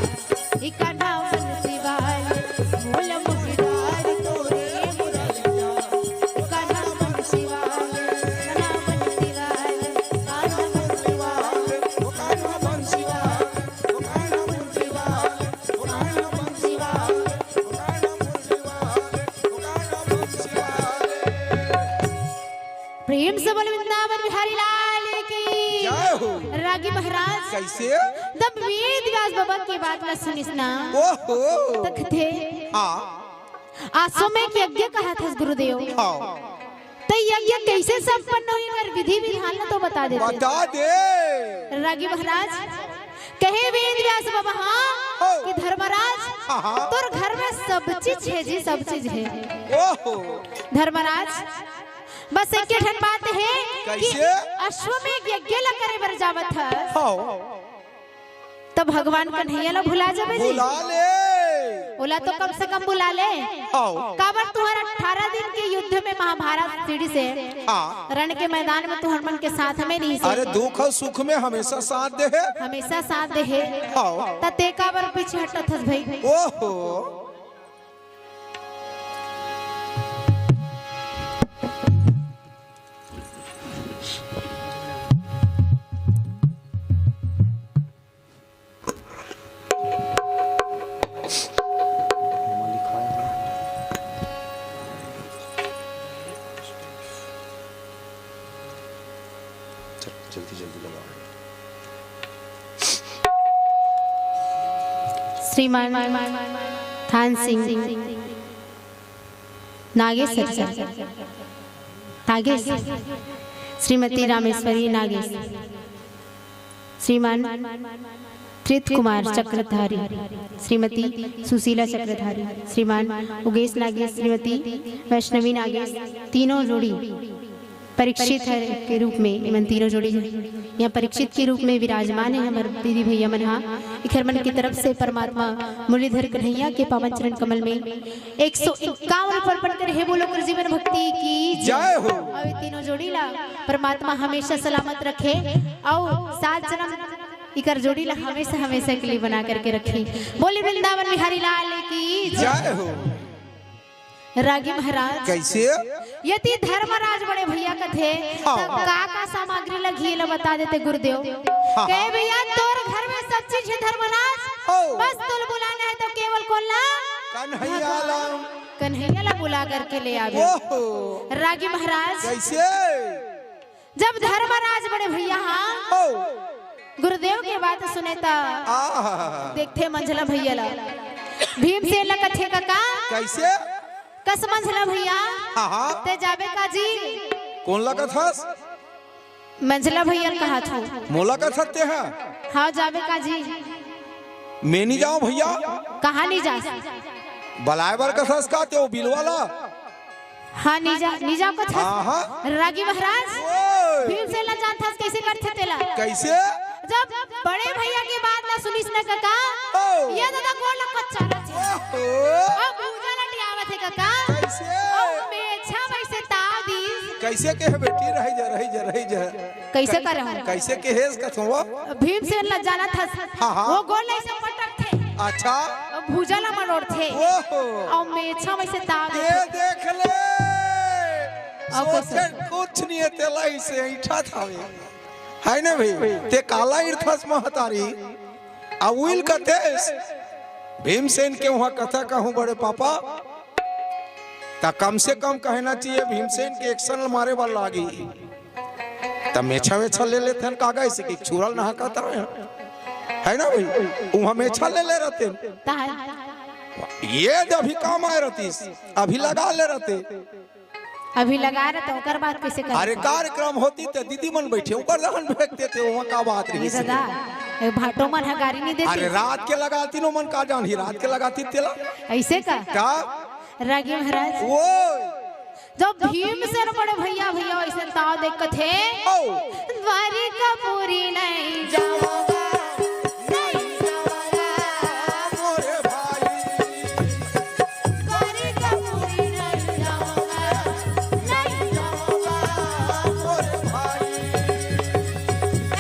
ए कान्हा बंसी वाले। मूल मोहि डार तोरे मुरलिया, ए कान्हा बंसी वाले, कान्हा बंसी वाले, कान्हा बंसी वाले, ओ कान्हा बंसी वाले, ओ कान्हा बंसी वाले, ओ कान्हा बंसी वाले, ओ कान्हा बंसी वाले, ओ कान्हा बंसी वाले। प्रेम से बोल वृंदावन बिहारी लाल की। जय हो। रागी महाराज, कैसे? जब वेद व्यास बाबा के बात ला सुनिस ना, ओहो। त कथे, हाँ। आसो में के यज्ञ कहा था गुरुदेव। हाँ। त यज्ञ कैसे संपन्न होही, अगर विधि विधान ला तो बता देते। बता दे। रागी महाराज, कहे वेद व्यास बाबा, हाँ, हो। कि धर्मराज, हाँ, हाँ। तोर घर में सब चीज हे जी, सब चीज हे। ओहो। धर्मराज, बस एक ठन बात हे कि कैसे? अश्वमेघ यज्ञ ला करे बर जावत हस। हाँ। त भगवान कन्हैया ला भुला जाबे जी। बुला ले। ओला तो कम से कम बुला ले। आओ। काबर तुहर अठारह दिन के युद्ध में महाभारत सीढ़ी से हाँ। रण के मैदान में तुहर मन के साथ में नहीं से। अरे दुख अउ सुख में हमेशा साथ दे हे। हमेशा साथ दे हे। आओ। त ते काबर पीछे हटत हस भाई? ओहो। जल्दी जल्दी लगाओ। श्रीमान थान सिंह नागेश, नागेश, श्रीमती रामेश्वरी नागेश, श्रीमान प्रीत कुमार चक्रधारी, श्रीमती सुशीला चक्रधारी, श्रीमान उगेश नागेश, श्रीमती वैष्णवी नागेश, तीनों जोड़ी परीक्षित हे के रूप में, एमन तीनों जोड़ी यहाँ परीक्षित के रूप में विराजमान हे। हमर दीदी भैया मन हा एखर मन की तरफ से परमात्मा मुरलीधर कन्हैया के पावन चरण कमल में एक सौ इक्यावन रुपये अर्पण करे हे। बोलो कर जीवन भक्ति की जय हो। अउ ये तीनों जोड़ी ला परमात्मा हमेशा सलामत रखे अउ सात जन्म इकर जोड़ी ला हमेशा, हमेशा के लिए बना करके रखे। बोले वृंदावन बिहारी लाल की जय। जय हो। रागी महाराज। कैसे? यदि धर्मराज बड़े भैया कथे, हाँ। त का का सामग्री लगही, एला बता देते गुरुदेव। हाँ, कहे, हाँ। भैया, तोर घर में सब चीज हे धर्मराज, हो। बस तोला बुलाना हे त केवल कोन ला? कन्हैया ला। कन्हैया ला बुला करके ले आबे। ओहो। रागी महाराज। कैसे? जब धर्मराज बड़े भैया हा हो। गुरुदेव के बात सुने त आहा। देखथे मंझला भैया ला, भीमसेन ला कथे, कका। कैसे? कस मंझला भैया? हाँ, हाँ। ते जाबे का जी? कोन ला कथस? मंझला भैया ला कहाथों। मोला कथस ते हा? हाँ, जाबे का जी? मैं नी जांव भैया। कहाँ नी जास? बलाय बर कथस का ते ओ बिलवा ला? हाँ, नी जा, नी जांव कथस। हाँ, हाँ। रागी महाराज, ओए। भीमसेन ला जानथस, कैसे करथे तेला? कैसे? जब बड़े भैया के बात ला सुनिस न कका, ओ। ये दादा गोड़ ला कच्चा रथे। ओहो। अउ भुजा ला डियावत हे कका। कैसे? अउ मेछा वइसे ताव दिस। कैसे कहे बेटी, रहि जा, रहि जा, रहि जा। कैसे करे हो? कैसे कहेस कथों वो? भीमसेन ला जानथस। हाँ, हाँ। वो गोड़ ला अइसे पटकथे। अच्छा। अउ भुजा ला मरोड़थे। ओहो। अउ मेछा वइसे ताव ये देथे। देख ले। अउ सोचे कैसे? कुछ नहीं हे, तेला अइसे ऐंठा थावे। है ना भाई? ते काला इरथस महतारी। अउ उइल कथेस, भीमसेन के उहाँ कथा कहूँ बड़े पापा, त कम से कम कहना चाहिए भीमसेन के एकसन मारे बर लागी। त मेछा वेछा ले लेथन कागा, अइसे कि छुरा ल नहा कहत रहे हैं। है ना भाई? उहाँ मेछा ले ले रहते। ताहर। ये अभी काम आए रहतीस, अभी लगा ले रहते। अभी लगा रहे त ओकर बात कैसे करे? अरे कार्यक्रम होतिस त दीदी मन बइठे, ओकर जहन फेंक देते, उहाँ का बात रही ये से। दादा, ये भाटो मन ह गारी नहीं देती। अरे रात के लगातिन, ओमन का जानही, रात के लगातिस तेला। अइसे का? का? रागी महाराज। ओए। जब भीमसेन बड़े भैया, भैया अइसे ताव देख कथे। ओ। द्वारिकापुरी नहीं जावंगा, नहीं जावंगा, मोरे भाई। द्वारिकापुरी नहीं जावंगा, नहीं जावंगा, मोरे भाई।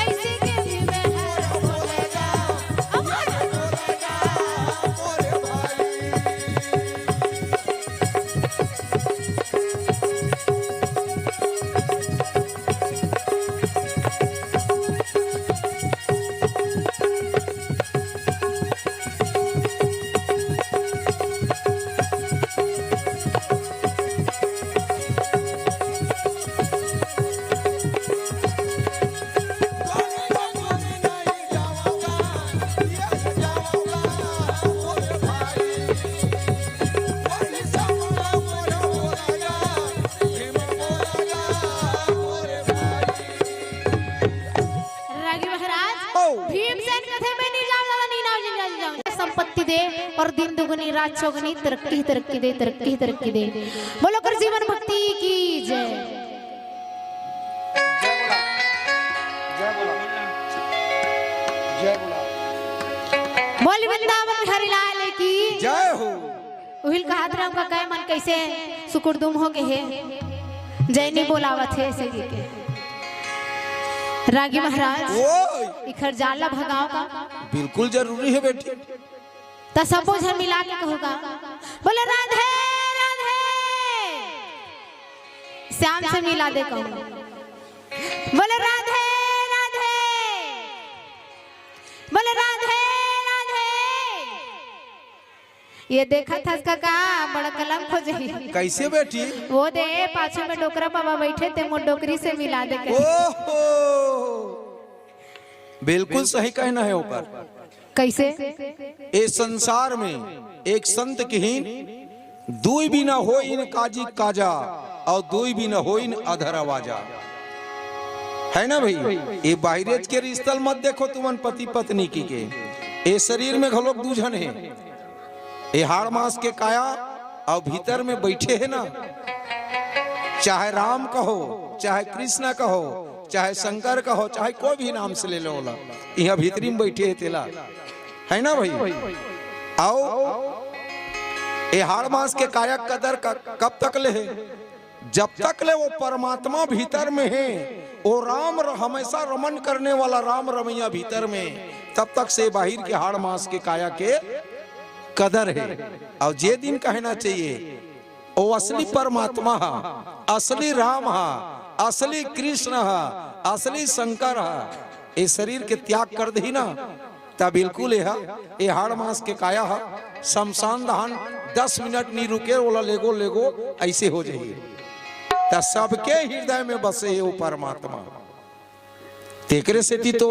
ऐसे के भी मैं हर बोलेगा, अमर बोलेगा, मोरे भाई। महाराज, ओ। भीमसेन कथे, "मैं नहीं जाऊं दादा, नहीं जाऊं, नहीं जाऊं, नहीं जाऊं।" संपत्ति दे और दिन दुगुनी रात चौगुनी तरक्की ही तरक्की दे, तरक्की ही तरक्की दे। बोलो कर जीवन भक्ति की जय। जय बोला, जय बोला, जय बोला। बोल वृंदावन बिहारी लाल की जय हो। उहिल कहत रहूं का कई मन कइसे सुकुरदुम हो गे हे, जय नहीं बोलावत हे अइसे कहिके। रागी महाराज, ओए। इखर जाल ला भगाव का। बिल्कुल जरूरी हे बेटी। त सबो झन मिला के कहू का, बोले राधे राधे। श्याम से मिला दे कहू, बोले राधे राधे, बोले राधे राधे। ये देखत हस का, का बड़ा कलंक हो जाही। कइसे बेटी? वो दे पाछू में डोकरा बाबा बइठे, ते मोर डोकरी से मिला दे कहे। ओहो, बिल्कुल सही कहना हे ओकर। कइसे? ए संसार में एक संत किहिन, "दुई बिना होइन काजी काजा, अउ दुई बिना होइन अधर आवाजा।" हे ना भई? ए बाहिरेच के रिश्ता ल मत देखो तुमन पति पत्नी कहिके। ए शरीर में घलोक दू झन हे। ए हाड़ मांस के काया अउ भीतर में बइठे हे ना, चाहे राम कहो, चाहे कृष्णा कहो, चाहे शंकर कहो, चाहे कोई भी नाम से ले लो ओला, इहां भीतरी में बइठे हे तेला, हे ना भई? अउ ए हाड़ मांस के काया कदर क-, कब तक ले हे? जब तक ले वो परमात्मा भीतर में हे, वो राम र-, हमेशा रमन करने वाला राम रमैया भीतर में, तब तक से बाहिर के हाड़ मांस के काया के कदर हे। अउ जे दिन कहना चाहिए, वो असली परमात्मा हा, असली राम हा, असली कृष्ण हा, असली शंकर हा, ए शरीर के त्याग कर दही ना, त बिल्कुल एहा, ए हाड़ मांस के काया हा, शमशान दहन दस मिनट नी रुके, ओला लेगो, लेगो, अइसे हो जाही। त सबके हृदय में बसे हे वो परमात्मा। तेकरे सेती तो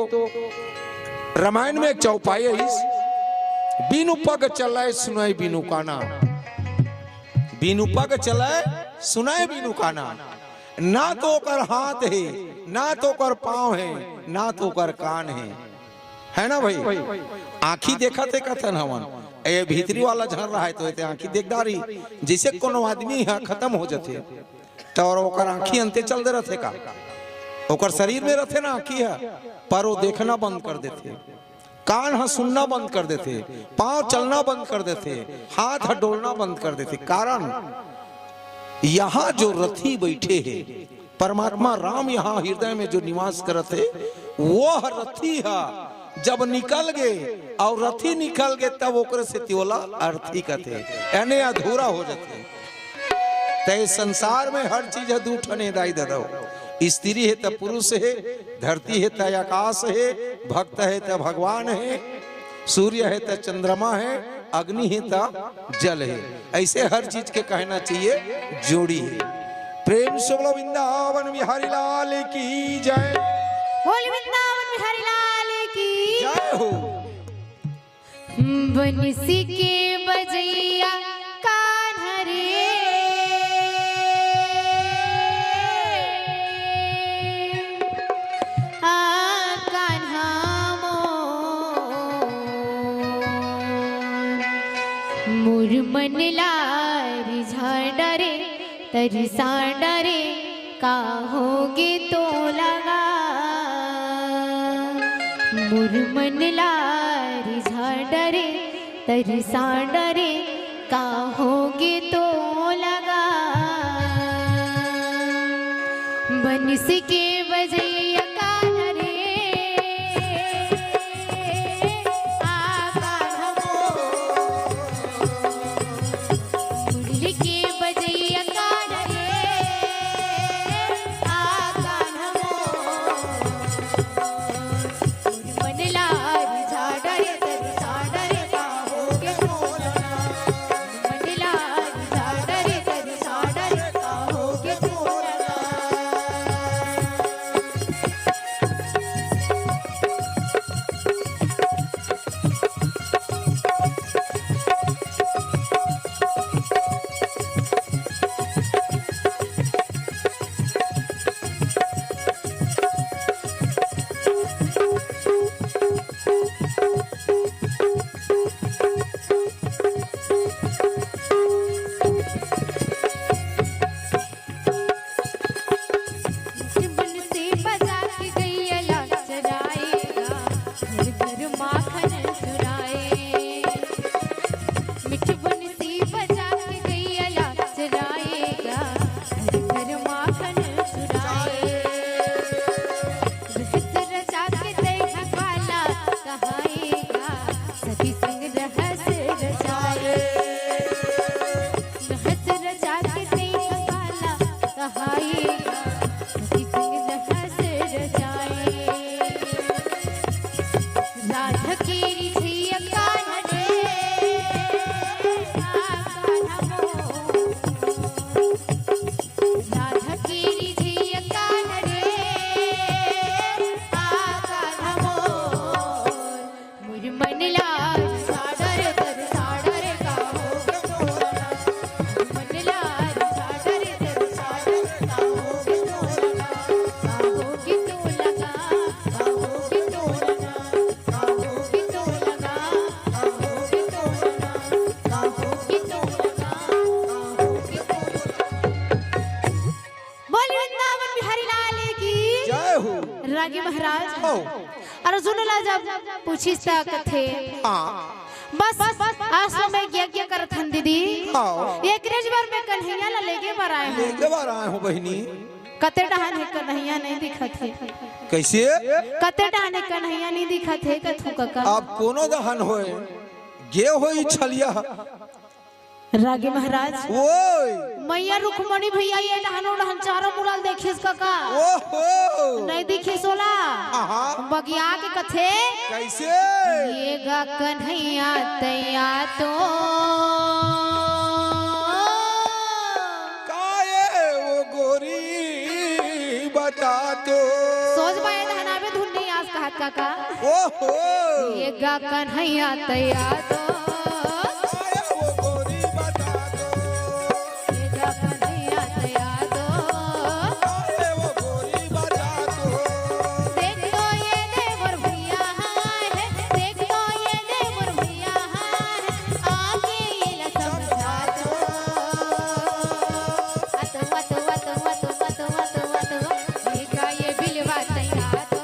रामायण में एक चौपाई आइस, "बिनु पग चलय सुनय बिनु काना, बिनु पग चलय सुनय बिनु काना।" ना तो ओकर हाथ हे, ना तो ओकर पांव हे, ना तो ओकर कान हे। हे ना भई? आंखी देखत हे कथन हमन, ए भीतरी वाला झन रहय तो एते आंखी देख डारही। जइसे कोनो आदमी ह खतम हो जथे, त अउ ओकर आंखी अंते चल दे रथे का? ओकर शरीर में रथे ना आंखी ह, पर वो देखना बंद कर देथे, कान ह सुनना बंद कर देथे, पांव चलना बंद कर देथे, हाथ ह डोलना बंद कर देथे। कारण यहां जो रथी बइठे हे, परमात्मा राम यहां हृदय में जो निवास करत हे, वो ह रथी ह। जब निकल गे अउ रथी निकल गे, तब ओकरे सेती ओला अर्थी कथे, यानी अधूरा हो जथे। त ए संसार में हर चीज ह दू ठन हे दाई ददा हो। स्त्री हे त पुरुष हे, धरती हे त आकाश हे, भक्त हे त भगवान हे, सूर्य हे त चंद्रमा हे, अग्नि हे त जल हे। अइसे हर चीज के कहना चाहिए जोड़ी हे। प्रेम से बोलो वृंदावन बिहारी लाल की जय। बोल वृंदावन बिहारी लाल की जय हो। बंसी के बजइया कान्हा रे, आ कान्हा मोर, मोर मन ला रिझा डारे, तरिसा डारे, का होगे तोला गा। मोर मन ला रिझा डारे, तरिसा डारे, का होगे तोला गा। बंसी के बजइया कान्हा रे, आ कान्हा मोर, मुरली के बजइया कान्हा रे, आ कान्हा मोर, मन ला रिझा डारे, तरिसा डारे, का होगे तोला गा। मन ला रिझा डारे, तरिसा डारे, का होगे तोला गा। राधा के रिझिया कान्हा रे, आ कान्हा मोर। राधा के रिझिया कान्हा रे, आ कान्हा मोर। मोर मन ला साडर कर साडर का हो गे तोर ना। मोर मन ला साडर कर साडर का हो गे तोर ना। का हो गे तोर ना। का हो गे तोर ना। बोल वृंदावन बिहारी लाल की। जय हो। रागी महाराज। हो। अरे सुन ला, जब पूछिस त कथे। हाँ। बस, बस, आज तो मैं यज्ञ करत हन दीदी। हाँ। एकरेच बर मैं कन्हैया ला लेगे बर आए हूँ। लेगे बर आए हूँ बहिनी। कते डहान हे कन्हैया नहीं दिखत हे। कैसे? कते डहान हे कन्हैया नहीं दिखत हे कथू कका। अब कोनो डहान होय, गे होई छलिया। रागी महाराज। ओय। मैया रुक्मणी भैया ये डहान ओ डहान चारों मुड़ा ल देखिस कका। ओहो। नहीं दिखिस ओला। आहा। बगिया के कथे। कैसे? ये गा कन्हैया तैया तो। काये वो गोरी बता तो। सोच बा ये डहान आबे धुन नहीं आस कहत कका। ओहो। ये गा कन्हैया तैया तो। आया वो गोरी बता दो। ये गा कन्हैया तैया तो। आया वो गोरी बता दो। देख तो ये देवर भैया हाँ है, देख तो ये देवर भैया हाँ है, आके ये ला समझा दो। अतो, अतो, अतो, अतो, अतो, अतो, अतो, ये गा ये बिलवा तैया तो।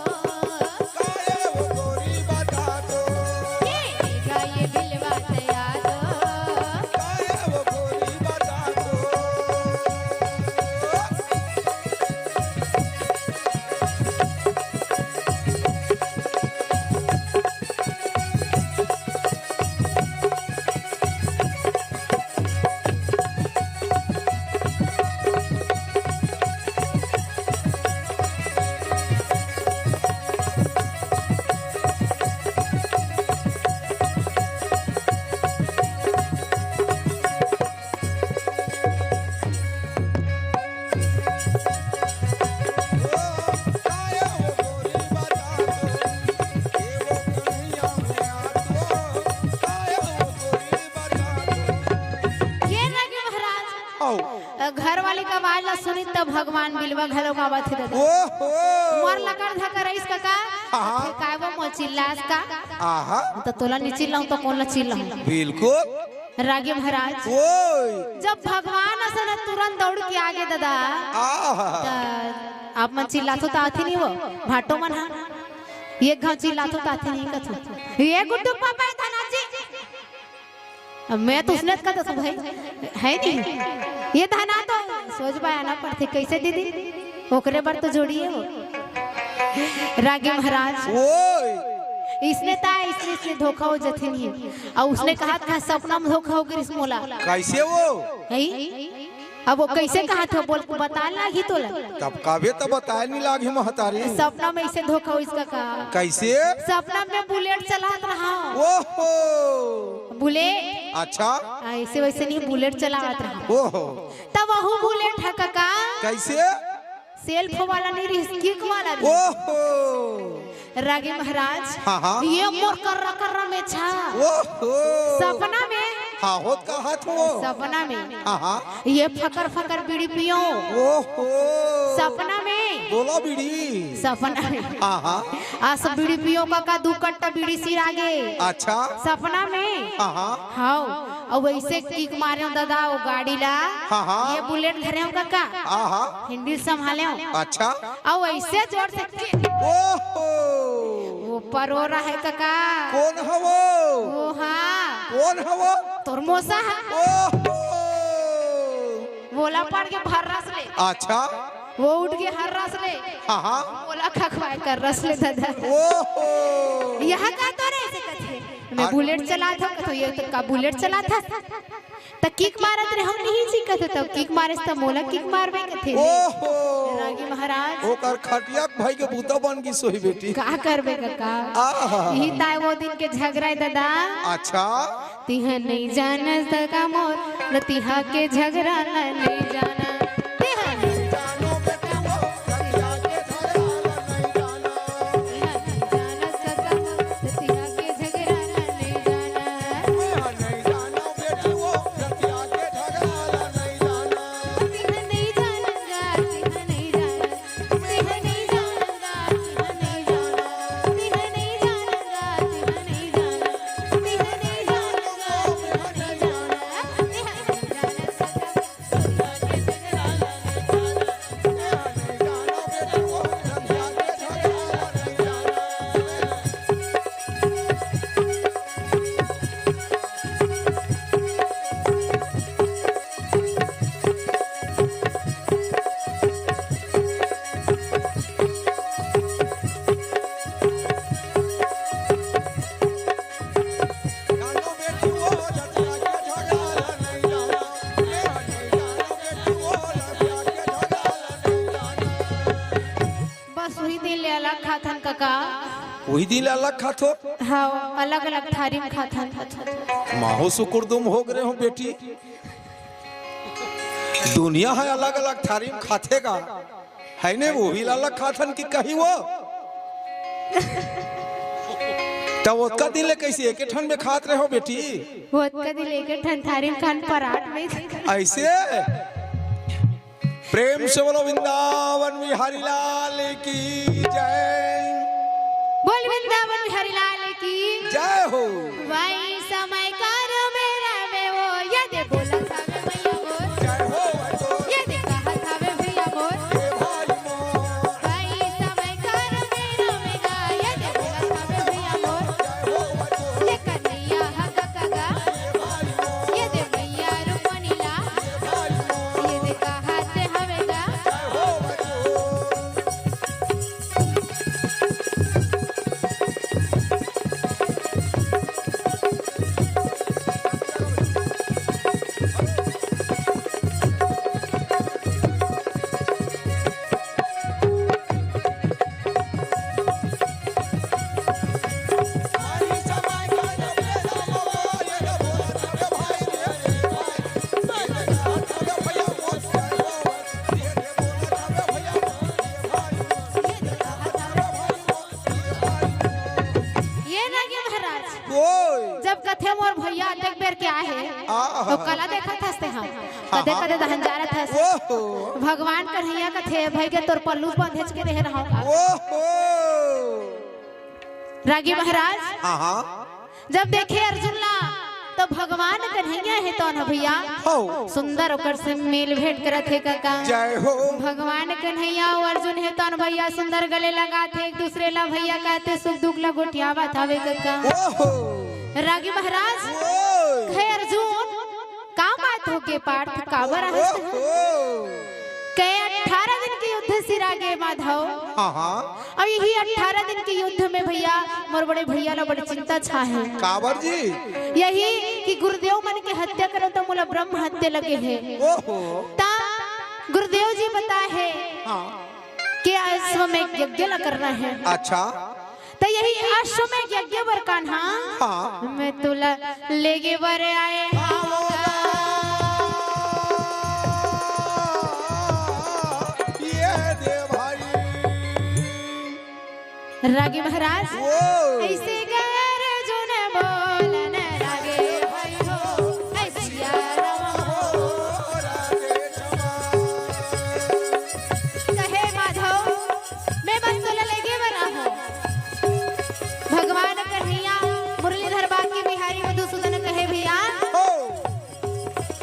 काये वो गोरी बता दो। ये गा ये बिलवा तैया तो। काये वो गोरी बता दो। ये लगे महाराज। आओ। घर वाली का आवाज ला सुनी तब भगवान बिलवा घलो गावत हे दादा। ओहो। मोर लकर धकर रईस कका। हाँ। काय वो मोर चिल्लास का? आहा। त तोला नी चिल्लाऊं त कोन ला चिल्लाऊं? बिल्कुल। रागी महाराज। ओय। जब भगवान असन तुरंत दौड़ के आगे दादा। आहा। त आप मन चिल्लाथो त आथे नहीं वो। भाटो मन हा। ये घाव चिल्लाथो त आथे नहीं कथो। ये गुड्डू पापा है धना जी। अब मैं तो उसने कहा था भाई, है नहीं? ये धना तो सोच पाया ना पड़ते, कैसे दीदी? ओकरे बर तो जोड़ी है वो। रागी महाराज। ओय। इसने ता, इसने, इसने धोखा हो जथे नहीं। और उसने कहा था सपना में धोखा हो गई मोला। कैसे वो? है? अब वो कैसे कहा था बोल, बता लागी तोला। तब काबे तब बताए नहीं लागी महतारी। सपना में इसे धोखा हो इसका का। कैसे? सपना में बुलेट चलात रहा। ओहो। बुलेट। अच्छा। हाँ, ऐसे वैसे नहीं, बुलेट चलावत रहा। ओहो। तब वहू बुलेट है कका। कैसे? सेल्फ वाला नहीं रही, किक वाला रही। ओहो। रागी महाराज, हाँ, हाँ। ये मोर कर्रा कर्रा में छा। ओहो। सपना में। हाँ, होत का हाथ हो। सपना में। हाँ, हाँ। ये फकर फकर बीड़ी पियो। ओहो। सपना में। बोला बीड़ी। सपना में। हाँ, हाँ। आ सब बीड़ी पियो का, का दू कट्टा बीड़ी सिर आगे। अच्छा। सपना में। हाँ, हाँ। हाव, अउ वैसे किक मारे हो दादा, वो गाड़ी ला। हाँ, हाँ। ये बुलेट धरे हो काका। हाँ, हाँ। हिंदी संभाले हो। अच्छा। अउ वैसे जोर से किक। ओहो। वो परोरा है काका। कौन है वो? वो हाँ। कौन है वो? तोर मोसा है। ओहो। वोला पड़ के भर्रस ले। अच्छा। वो उठ के हर्रस ले। हाँ, हाँ। वोला खखवाए कर्रस ले दादा। ओहो। यहाँ का तो रे ऐसे कथे। मैं हाँ। बुलेट चलात हँव, कथे ये तो का बुलेट चलात हस? त किक मारत रहे हँव नहीं जी, कथे तब किक मारेस त मोला किक मारबे कथे। ओहो। रागी महाराज। ओकर खटिया भाई के बूता बन गिस होही बेटी। का करबे कका? आहा। इही ताय वो दिन के झगरा हे दादा। अच्छा। तिहा नहीं जान सका मोर, न तिहा के झगरा ला नहीं जाना। तिहा नहीं जान सका मोर, तिहा के झगरा ला नहीं जाना। तिहा नहीं जान गा, तिहा नहीं जान। बस उही दिन ले अलग खाथन कका। उही दिन ले अलग खाथो? हाँ, अलग-अलग थारी म खाथन। माहो सुकुरदुम हो गए हो बेटी। दुनिया हे अलग-अलग थारी म खाथे गा। हे ने, उही ला अलग खाथन कि कही वो। त ओतका दिन ले कइसे एके ठन में खात रहे हो बेटी? ओतका दिन ले एके ठन थारी म खान परात में। अइसे? प्रेम से बोलो वृंदावन बिहारी लाल की जय। बोल वृंदावन बिहारी लाल की। जय हो। वही समय कर मेरा में वो, ये दे बोला था मैं भैया बोल। जय हो, जय हो। ये दे कहा था मैं भैया बोल। हे भाई मोर। वही समय कर मेरा में गा, ये दे बोला था मैं भैया बोल। जय हो, जय हो। ये कन्हैया हक कगा। ये दे मैया रुपनीला, ये दे कहात हवे गा। ये ना ये महाराज, ओए। जब कथे मोर भैया अतेक बेर के आए हे, आहा। तो कला देखत हस ते हम। हाँ, कदे हाँ। कदे दहन जा रहत हस। ओहो। भगवान कन्हैया कथे, "भई के तोर पल्लू बांधेच के रहे रहव का?" ओहो। रागी महाराज, हाँ, हाँ। जब देखे अर्जुन ला, तो भगवान कन्हैया हे तौन ह भैया। हो। सुंदर ओकर से मेल भेंट करत हे कका। जय हो। भगवान कन्हैया अउ अर्जुन हे तौन भैया सुंदर गले लगात हे एक दूसरे ला भैया, कहत हे सुख दुख ला गोठियावत हवे कका। ओहो। रागी महाराज, ओए। हे अर्जुन, का बात हो गे पार्थ, काबर आहस? ओहो। कहे अठारह दिन के युद्ध सिरा गे माधव। हाँ, हाँ। अउ इही अठारह दिन के युद्ध में भैया, मोर बड़े भैया ला बड़ी चिंता छा हे। काबर जी? यही कि गुरुदेव मन के हत्या करो त मोला ब्रह्म हत्या लगे हे। ओहो। त गुरुदेव जी बताए हे हाँ। कि अश्वमेघ यज्ञ ला करना हे। अच्छा। त यही अश्वमेघ यज्ञ बर कान्हा हाँ। मैं तोला लेगे बर आए हँव। ये दे भाई। रागी महाराज, ओ। अइसे गए अर्जुन बोलन लागे भाई हो, अइसे सिया राम हो, राधे श्याम। कहे माधव, मैं बस तोला लेगे बर आहूँ। भगवान कन्हैया मुरलीधर बांके बिहारी मधुसूदन कहे भैया, ओ।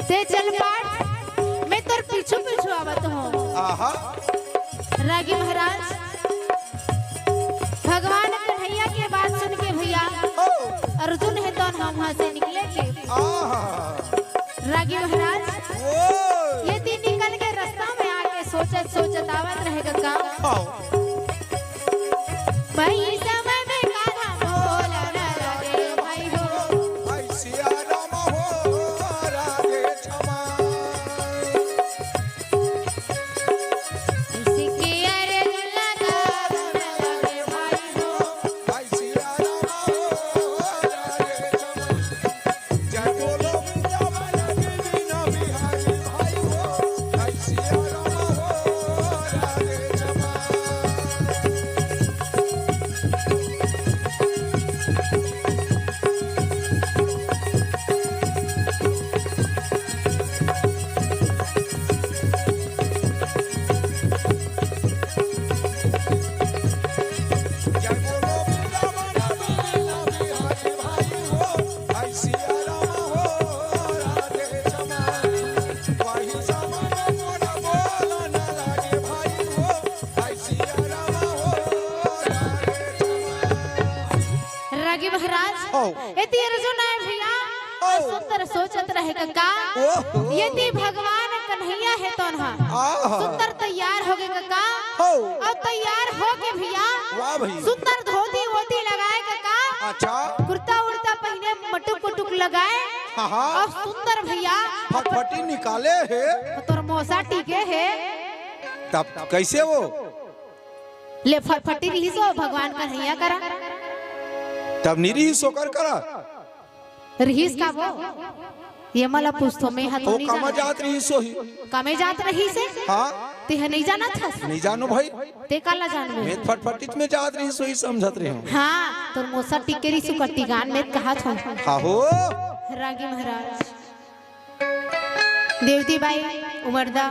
ते चल पार्थ, मैं तोर पीछू पीछू आवत हँव। आहा। रागी महाराज, भगवान कन्हैया के बात सुन के भैया, ओ। अर्जुन हे तौन ह उहाँ से निकले के। आहा। रागी महाराज, ओ। ये तीन निकल के रास्ता में आके सोचत सोचत आवत रहे कका। आओ। भाई समय में कान्हा बोलन लागे भाई हो। महाराज, हो। एती अर्जुन आय भैया, हो। सुंदर सोचत रहे कका। ओहो। एती भगवान कन्हैया हे तोन हा। आहा। सुंदर तैयार होगे कका। हो। अउ तैयार होके भैया, वाह भैया। सुंदर धोती वोती लगाए कका। अच्छा। कुर्ता उर्ता पहिने, मटुक उटुक लगाए। हाँ, हाँ। अउ सुंदर भैया। फटफटी निकाले हे। तोर मोसा टीके हे। तब कैसे वो? ले फटफटी रिहिस ओ भगवान कन्हैया करा। तब नी रिहिस ओकर करा। रिहिस का वो? ये मला पूछथों, मैं हा तो ओ नी कामा जानत। जात रिहिस ओही। कामे जात रहिस हे? हाँ। तेहा नहीं जानत हस? नहीं जानो भाई। ते काला जानबे? मैं फटफटित में जात रिहिस ओही समझत रहे हूँ। हाँ, तोर मोसा टिकेरी सुकट्टी गान में कहा था। हाँ हो। रागी महाराज। देवती बाई उमरदा,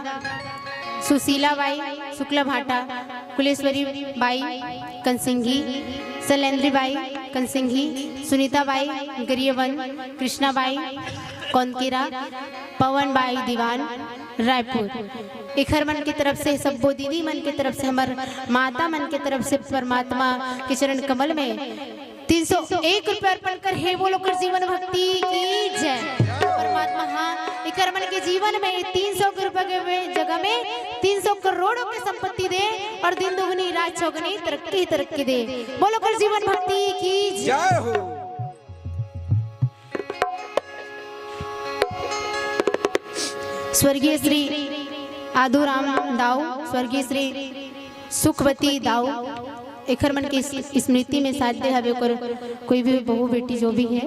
सुशीला बाई शुक्ला भाटा, कुलेश्वरी बाई कंसिंघी, शैलेंद्री बाई कंसिंघी, सुनीता बाई गरियाबंद, कृष्णा बाई कौंदकेरा, पवन बाई दीवान रायपुर। एखर मन के तरफ से, सब्बो दीदी मन के तरफ से, हमर माता मन के तरफ से परमात्मा के चरण कमल में तीन सौ एक रुपया अर्पण करे हे, बोलो कर जीवन भक्ति की जय। परमात्मा हाँ, एकर मन के जीवन में तीन सौ के रुपया के जगह में तीन सौ करोड़ों की संपत्ति दे अउ दिन दुगनी रात चौगनी तरक्की तरक्की दे। बोलो कर जीवन भक्ति की जय। जय हो। स्वर्गीय श्री आदूराम दाऊ, स्वर्गीय श्री सुखवती दाऊ, एखर मन के स्मृति में साथ दे हवे ओकर कोई भी बहू बेटी जो भी है,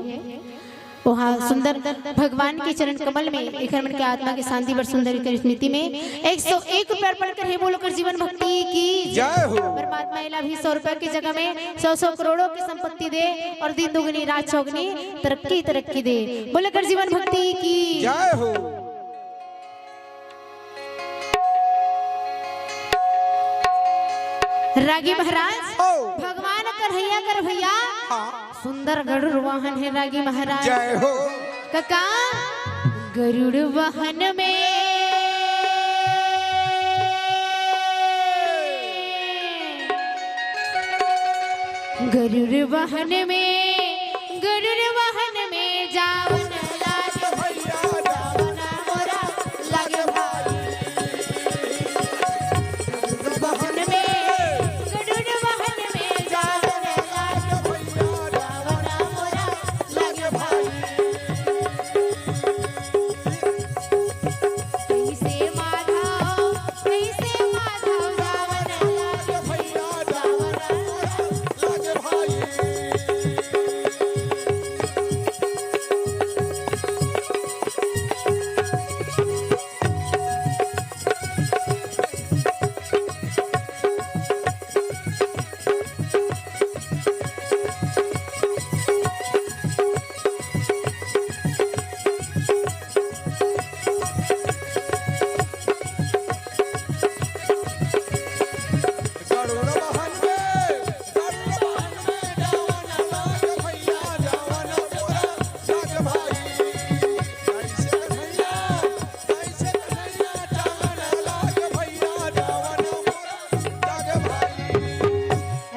वहाँ सुंदर भगवान के चरण कमल में एखर मन के आत्मा के शांति बर सुंदर एकर स्मृति में एक सौ एक रुपया अर्पण करे हे। बोलो कर जीवन भक्ति की जय हो। परमात्मा एला भी सौ रुपया की जगह में सौ सौ करोड़ों की संपत्ति दे अउ दिन दुगनी रात चौगनी तरक्की तरक्की दे। बोलो कर जीवन भक्ति की जय हो। रागी महाराज, हो। भगवान कन्हैया कर भैया, हाँ। सुंदर गरुड़ वाहन हे रागी महाराज। जय हो। कका, गरुड़ वाहन में, गरुड़ वाहन में, गरुड़ वाहन में जावन लागे भैया, जावन मोरा लागे भाई। वाहन में, गरुड़ वाहन में जावन लागे भैया, जावन मोरा लागे भाई। कैसे माधव, कैसे माधव जावन लागे भैया, जावन मोरा लागे भाई।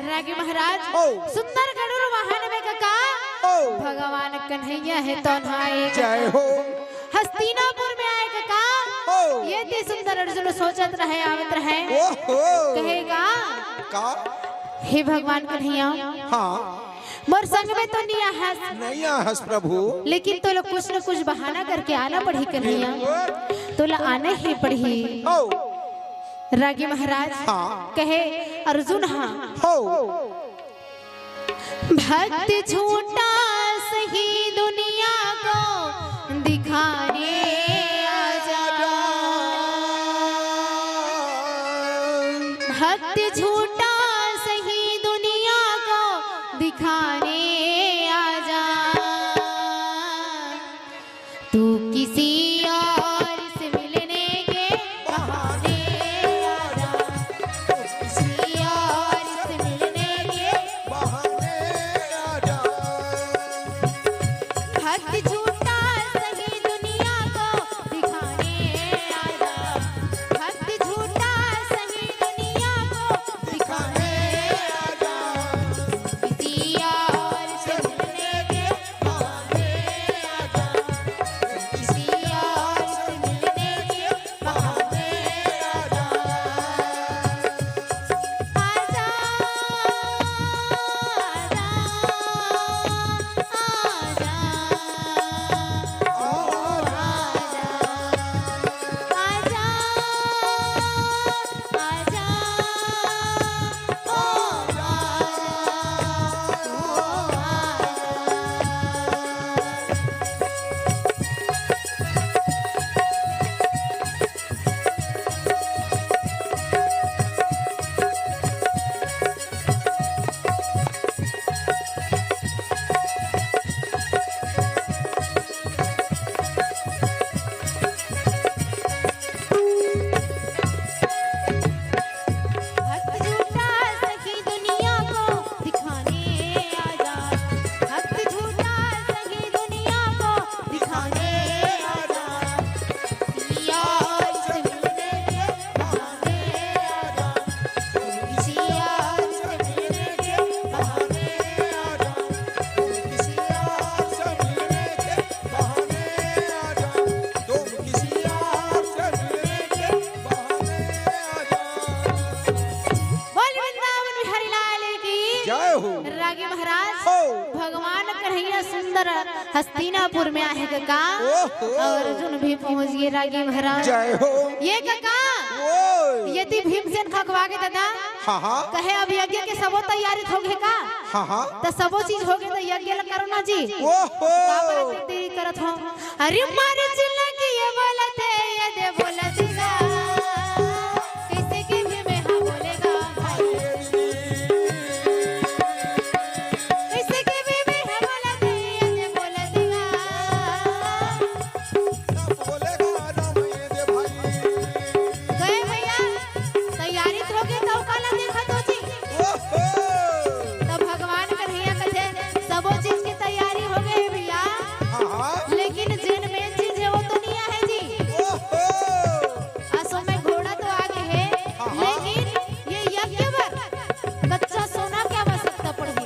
रागी महाराज, हो। सुंदर गरुड़ वाहन में कका, हो। भगवान कन्हैया हे तोन हा ए। जय हो। हस्तिनापुर में आए कका, हो। एती सुंदर अर्जुन सोचत रहे, आवत रहे। ओहो। कहेगा, का? हे भगवान कन्हैया, हाँ। मोर संग में तो नहीं आहस। नहीं आहस प्रभु। लेकिन तोला कुछ न कुछ बहाना करके आना पड़ही कन्हैया। बिल्कुल। तोला आना ही पड़ही। हो। रागी महाराज, हाँ। कहे अर्जुन हा, हो। भक्त झूठा सही दुनिया को दिखाने आ जा। भक्त झूठा सही दुनिया को दिखाने आ जा। तू किसी और से मिलने के बहाने आ जा। तू किसी और से मिलने के बहाने आ जा। सुंदर हस्तिनापुर में आहे कका। ओहो। अउ अर्जुन भी पहुंच गे रागी महाराज। जय हो। ये कका, ओए। यदि भीमसेन खकवा के दादा, हाँ, हाँ। कहे अब यज्ञ के सबो तैयारी हो गे का? हाँ, हाँ। त सबो चीज हो गे त यज्ञ ल करो ना जी। ओहो। काबर अतेक देरी करत हो? अरे मारे चिल्ला के ये बोलत हे, ये दे बोलत ना। कैसे के भी में हाँ बोलेगा भाई। कैसे के भी में हाँ बोलत हे, ये दे बोलत ना। बोलेगा राम ये दे भाई। गए भैया, तैयारी तो हो गे, तब काला देखत हो जी। ओहो। तब भगवान कन्हैया कथे, सबो चीज के तैयारी हो गे हे भैया। हाँ, हाँ। लेकिन जेन मेन चीज हे, वो तो नइ आहे जी। ओहो। असो में घोड़ा तो आ गे हे, हाँ, हाँ। लेकिन ये यज्ञ बर कच्चा सोना के आवश्यकता पड़ही।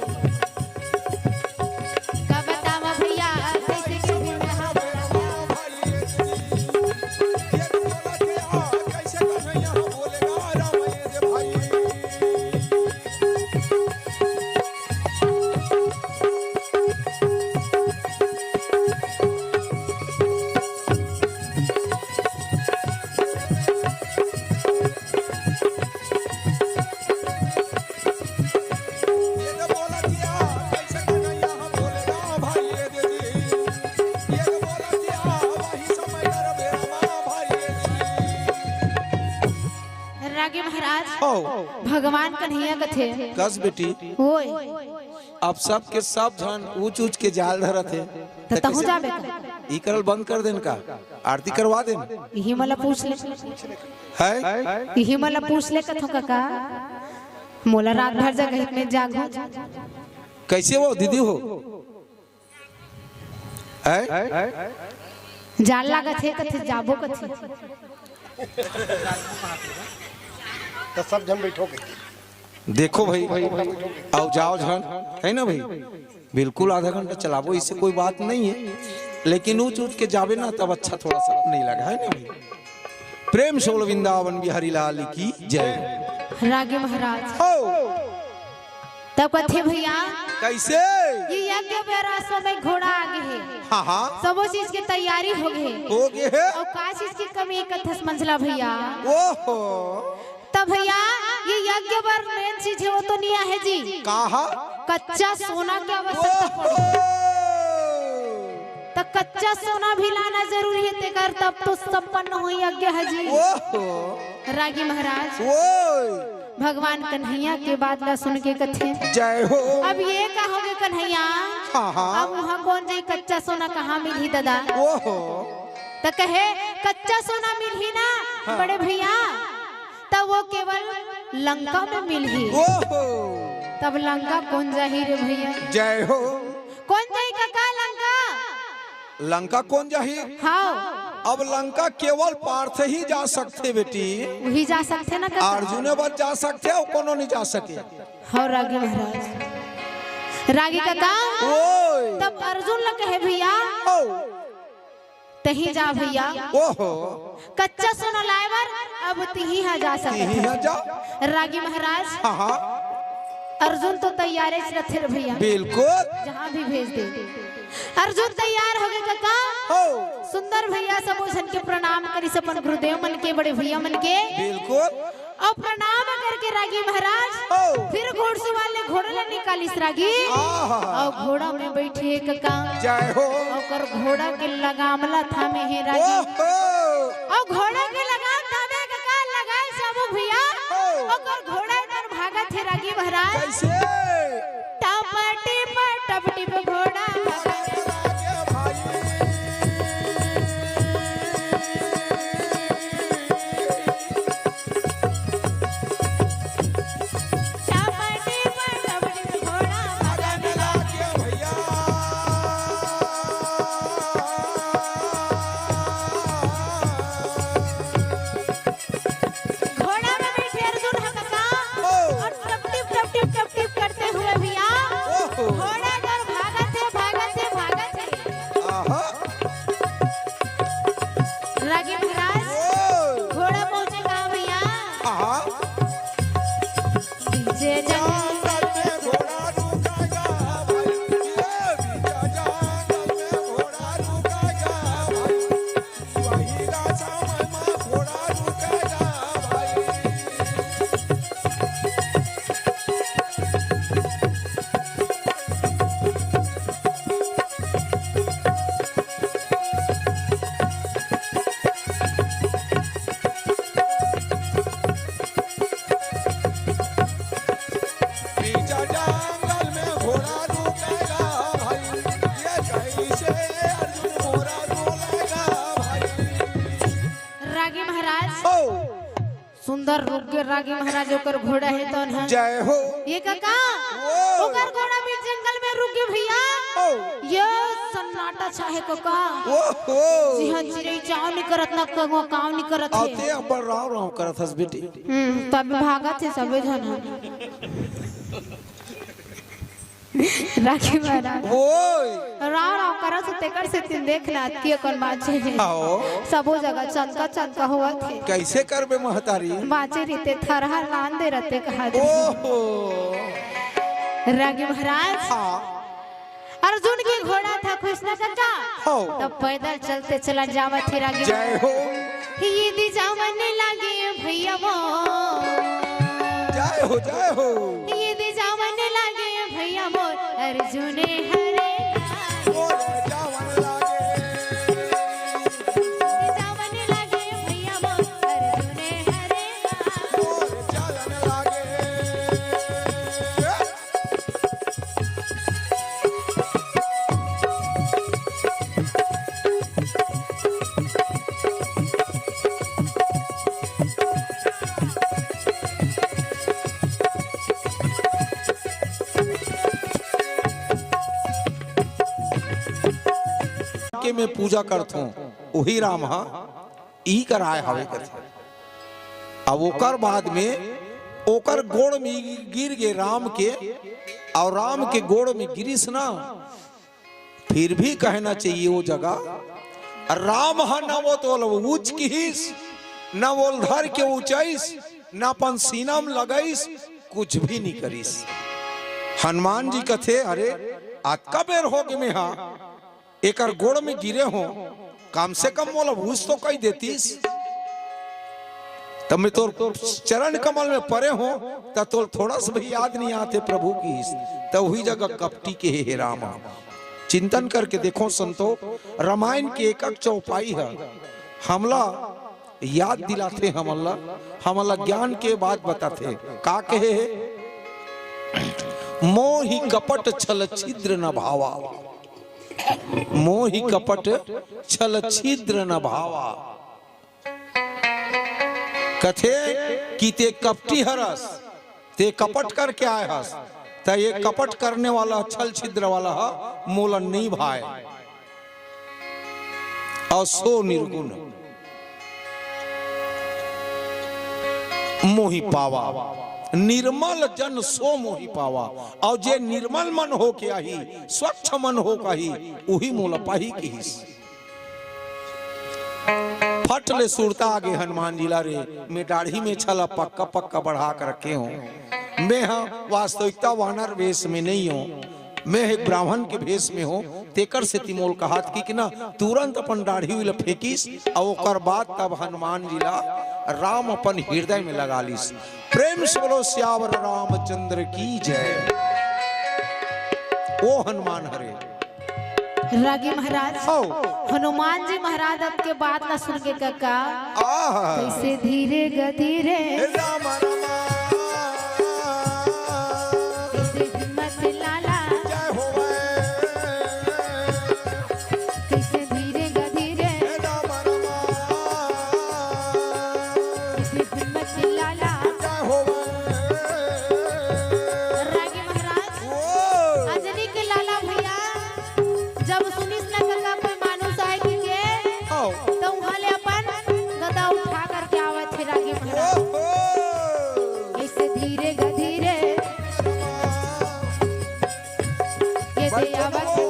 का बतावा भैया, कैसे के दिन ये तो बोला दिया, कैसे कन्हैया हम बोलेगा भाई ये दे दी। ये तो बोला दिया, वही समय कर बेरा भाई ये दे दी। रागी महाराज, हो। भगवान कन्हैया कथे। कस बेटी। ओए। अब सब के सब झन ऊंच ऊंच के जाल धरत हे। त त तहूं कैसे? जाबे का? ई करल बंद कर देन का? आरती करवा देन। इही मोला पूछ ले। है? इही मोला पूछ ले कथो कका। मोला रात भर जगहित में जागो। कैसे हो दीदी हो? है? जाल लागत हे कथे जाबो कथे। त सब झन बैठो कहिके। देखो भाई, आओ जाओ झन, है ना भाई? बिल्कुल आधा घंटा चलाबो, इससे कोई बात नहीं है, लेकिन ऊंच ऊंच के जाबे ना तब अच्छा थोड़ा सा नहीं लगा, है ना भाई? प्रेम से बोलो वृंदावन बिहारी लाल की जय। रागी महाराज। हो। तब कथे भैया, कैसे? ये यज्ञ बेरा समय घोड़ा आ गे हे। हाँ, हाँ। सबो चीज के तैयारी हो गे हे। हो गे हे। अउ का चीज के कमी हे कथस मंझला भैया? ओहो। त भैया, ये यज्ञ बर मेन चीज हे, वो तो नइ आहे जी। का हा? कच्चा सोना के आवश्यकता पड़ही। ओहो। त कच्चा सोना भी लाना जरूरी हे, तेकर तब तो संपन्न होही यज्ञ ह जी। ओहो। रागी महाराज, ओए। भगवान कन्हैया के बात ला सुन के कथे। जय हो। अब ये का हो गे कन्हैया? हाँ, हाँ। अब उहाँ कोन जाही, कच्चा सोना कहाँ मिलही दादा? ओहो। त कहे, कच्चा सोना मिलही ना, हाँ। बड़े भैया, त वो केवल लंका में मिलही। ओहो। तब लंका कोन जाही रे भैया? जय हो। कोन जाही कका लंका? लंका कोन जाही? हाँ। अब लंका केवल पार्थ ही जा सकथे बेटी। वही जा सकथे ना कका? अर्जुने बस जा सकथे, अउ कोनो नइ जा सके। हाँ रागी महाराज। रागी कका, ओए। तब अर्जुन ला कहे भैया, ओ। तहीं जा भैया। ओहो। कच्चा सोना लाए बर अब तिहीं हा जा सकत तिहीं हा हस। जा। रागी महाराज। हाँ, हाँ। अर्जुन तो तैयारे च रथे रे भैया। बिल्कुल। जहाँ भी भेज दे। अर्जुन तैयार हो गे कका। हो। सुंदर भैया सबो झन के प्रणाम करिस, अपन गुरुदेव मन के, बड़े भैया मन के। बिल्कुल। अउ प्रणाम करके रागी महाराज, ओ। फिर घोड़सवार ले घोड़ा ला निकालिस रागी। आहा। अउ घोड़ा में बइठे कका। जय हो। ओकर घोड़ा के लगाम ला थामे हे रागी। ओहो। अउ घोड़ा के लगाम थामे कका, लगाए सबो भैया। ओ। ओकर घोड़ा एदे भागत हे रागी महाराज। कैसे? टप टिप, टप टिप घोड़ा। टप टिप, टप टिप घोड़ा। घोड़ा में बैठे अर्जुन ह कका। ओ। और टप टिप, टप टिप, टप टिप करते हुए भैया ओहो। घोड़ा कर भागत हे, उधर रुक गे रागी महाराज, ओकर घोड़ा हे तौन ह। जय हो। ये कका, ओ। ओकर घोड़ा बीच जंगल में रुक गे भैया। ओ। ये सन्नाटा छाहे कका। ओ हो। जिहां चिरई चाव नइ करत, ना कौवा काव नइ करत हे। ते अपन राव राव करत हस बेटी। हम्म, तब भागत हे सबे झन ह। रागी महाराज। ओए। राव राव करत हे, तेकर सेती देख ना, अतकी अकन बांचे हे। आओ। सबो जगह चंका चंका होवत हे। कइसे करबे महतारी? बांचे रहिते थरहा लान दे रहते कहा दे। ओहो। रागी महाराज। हाँ। अर्जुन के घोड़ा था खुश न कका। हो। तब पैदल चलते चला जावत हे रागी। जय हो। ये दे जावन लागे भैया वो। जय हो, जय हो। ये दे जावन लागे भैया मोर अर्जुन हरे। मोर जावन लागे। ये दे जावन लागे भैया मोर अर्जुन हरे। मोर जावन लागे। के मैं पूजा करथों, उही राम ह ई कराय हवे कथे। अब ओकर बाद में ओकर गोड़ में गिर गे राम के, अउ राम के गोड़ में गिरिस ना, फिर भी कहना चाहिए वो जगह, राम ह न वो तो ओला ऊंच किहिस, न वो धर के ऊंचाइस, न अपन सीना में लगाइस, कुछ भी नहीं करिस। हनुमान जी कथे, "अरे, अतका बेर हो गे मेहा, एकर गोड़ में गिरे हो, कम से कम मोला ऊंच तो कहि देतिस।" त मैं तोर चरण कमल में परे हो, त तोल थोड़ा सा भी याद नहीं आते प्रभु की। त उही जगह कपटी के हे, हे राम। चिंतन करके देखो संतो, रामायण के एक एक चौपाई है, हमला याद दिलाथे, हमला, हमला ज्ञान के बात बताथे। का कहे हे? मोहि कपट छल छिद्र न भावा, मोहि कपट छल छिद्र न भावा। कथे कि ते कपटी हरस, ते कपट करके आय हस, त ये कपट करने वाला, छल छिद्र वाला ह मोला नइ भाय। अउ सो निर्गुण मोहि पावा, निर्मल जन सो मोहि पावा। अउ जे निर्मल मन होके आही, स्वच्छ मन होके आही, उही मोला पाही किहिस। फट ले सुरता आगे हनुमान जी ला रे, मैं दाढ़ी में छला पक्का पक्का बढ़ा के रखे हों। मैं ह वास्तविकता वानर वेश में नहीं हों, मैं एक ब्राह्मण के भेष में हों। तेकर सेती मोल कहात कि, कि ना, तुरंत अपन दाढ़ी उला फेंकिस, अउ ओकर बाद तब हनुमान जी ला राम अपन हृदय में लगा लिस। प्रेम से बोलो सियावर रामचंद्र की जय। ओ हनुमान हरे। रागी महाराज, हो। हनुमान जी महाराज आपके बात ला सुन के कका, आहा। कैसे धीरे गधीरे, हे राम राम। कैसे हिम्मत लाला, जय हो। कैसे धीरे गधीरे, हे राम राम। कैसे हिम्मत लाला, जय हो। रागी महाराज, ओ। अजनी के लाला भैया, जब सुनिस न कका कोई मानुष आय कहिके, ओ। त उहाँ ले अपन गदा उठा करके आवत हे रागी महाराज। ओहो। ऐसे धीरे गधीरे, ये दे आवत हे।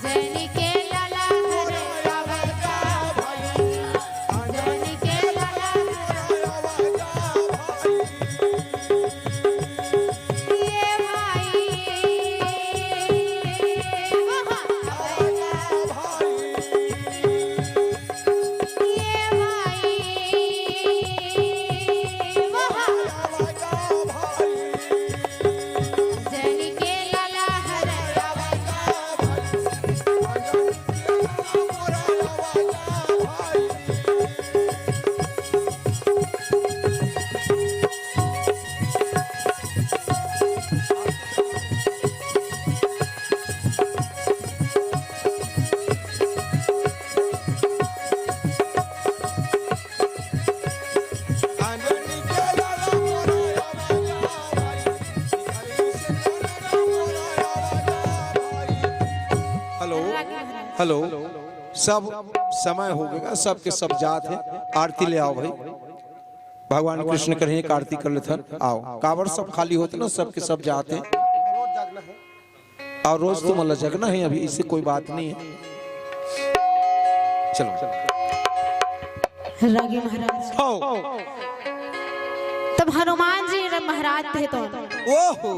जैनी के लाला हरे आवत हे। जैनी के लाला हरे आवत हे। ये भाई हेलो, सब समय हो गया, सबके सब जात हे। आरती ले आओ भाई, भगवान कृष्ण करिहे आरती कर लेथन। आओ, काबर सब खाली होत ना, सबके सब जात हे। और रोज तो मतलब जगना है, अभी इससे कोई बात नहीं है। चलो। रागी महाराज। हो। तब हनुमान जी महाराज थे तो ओहो।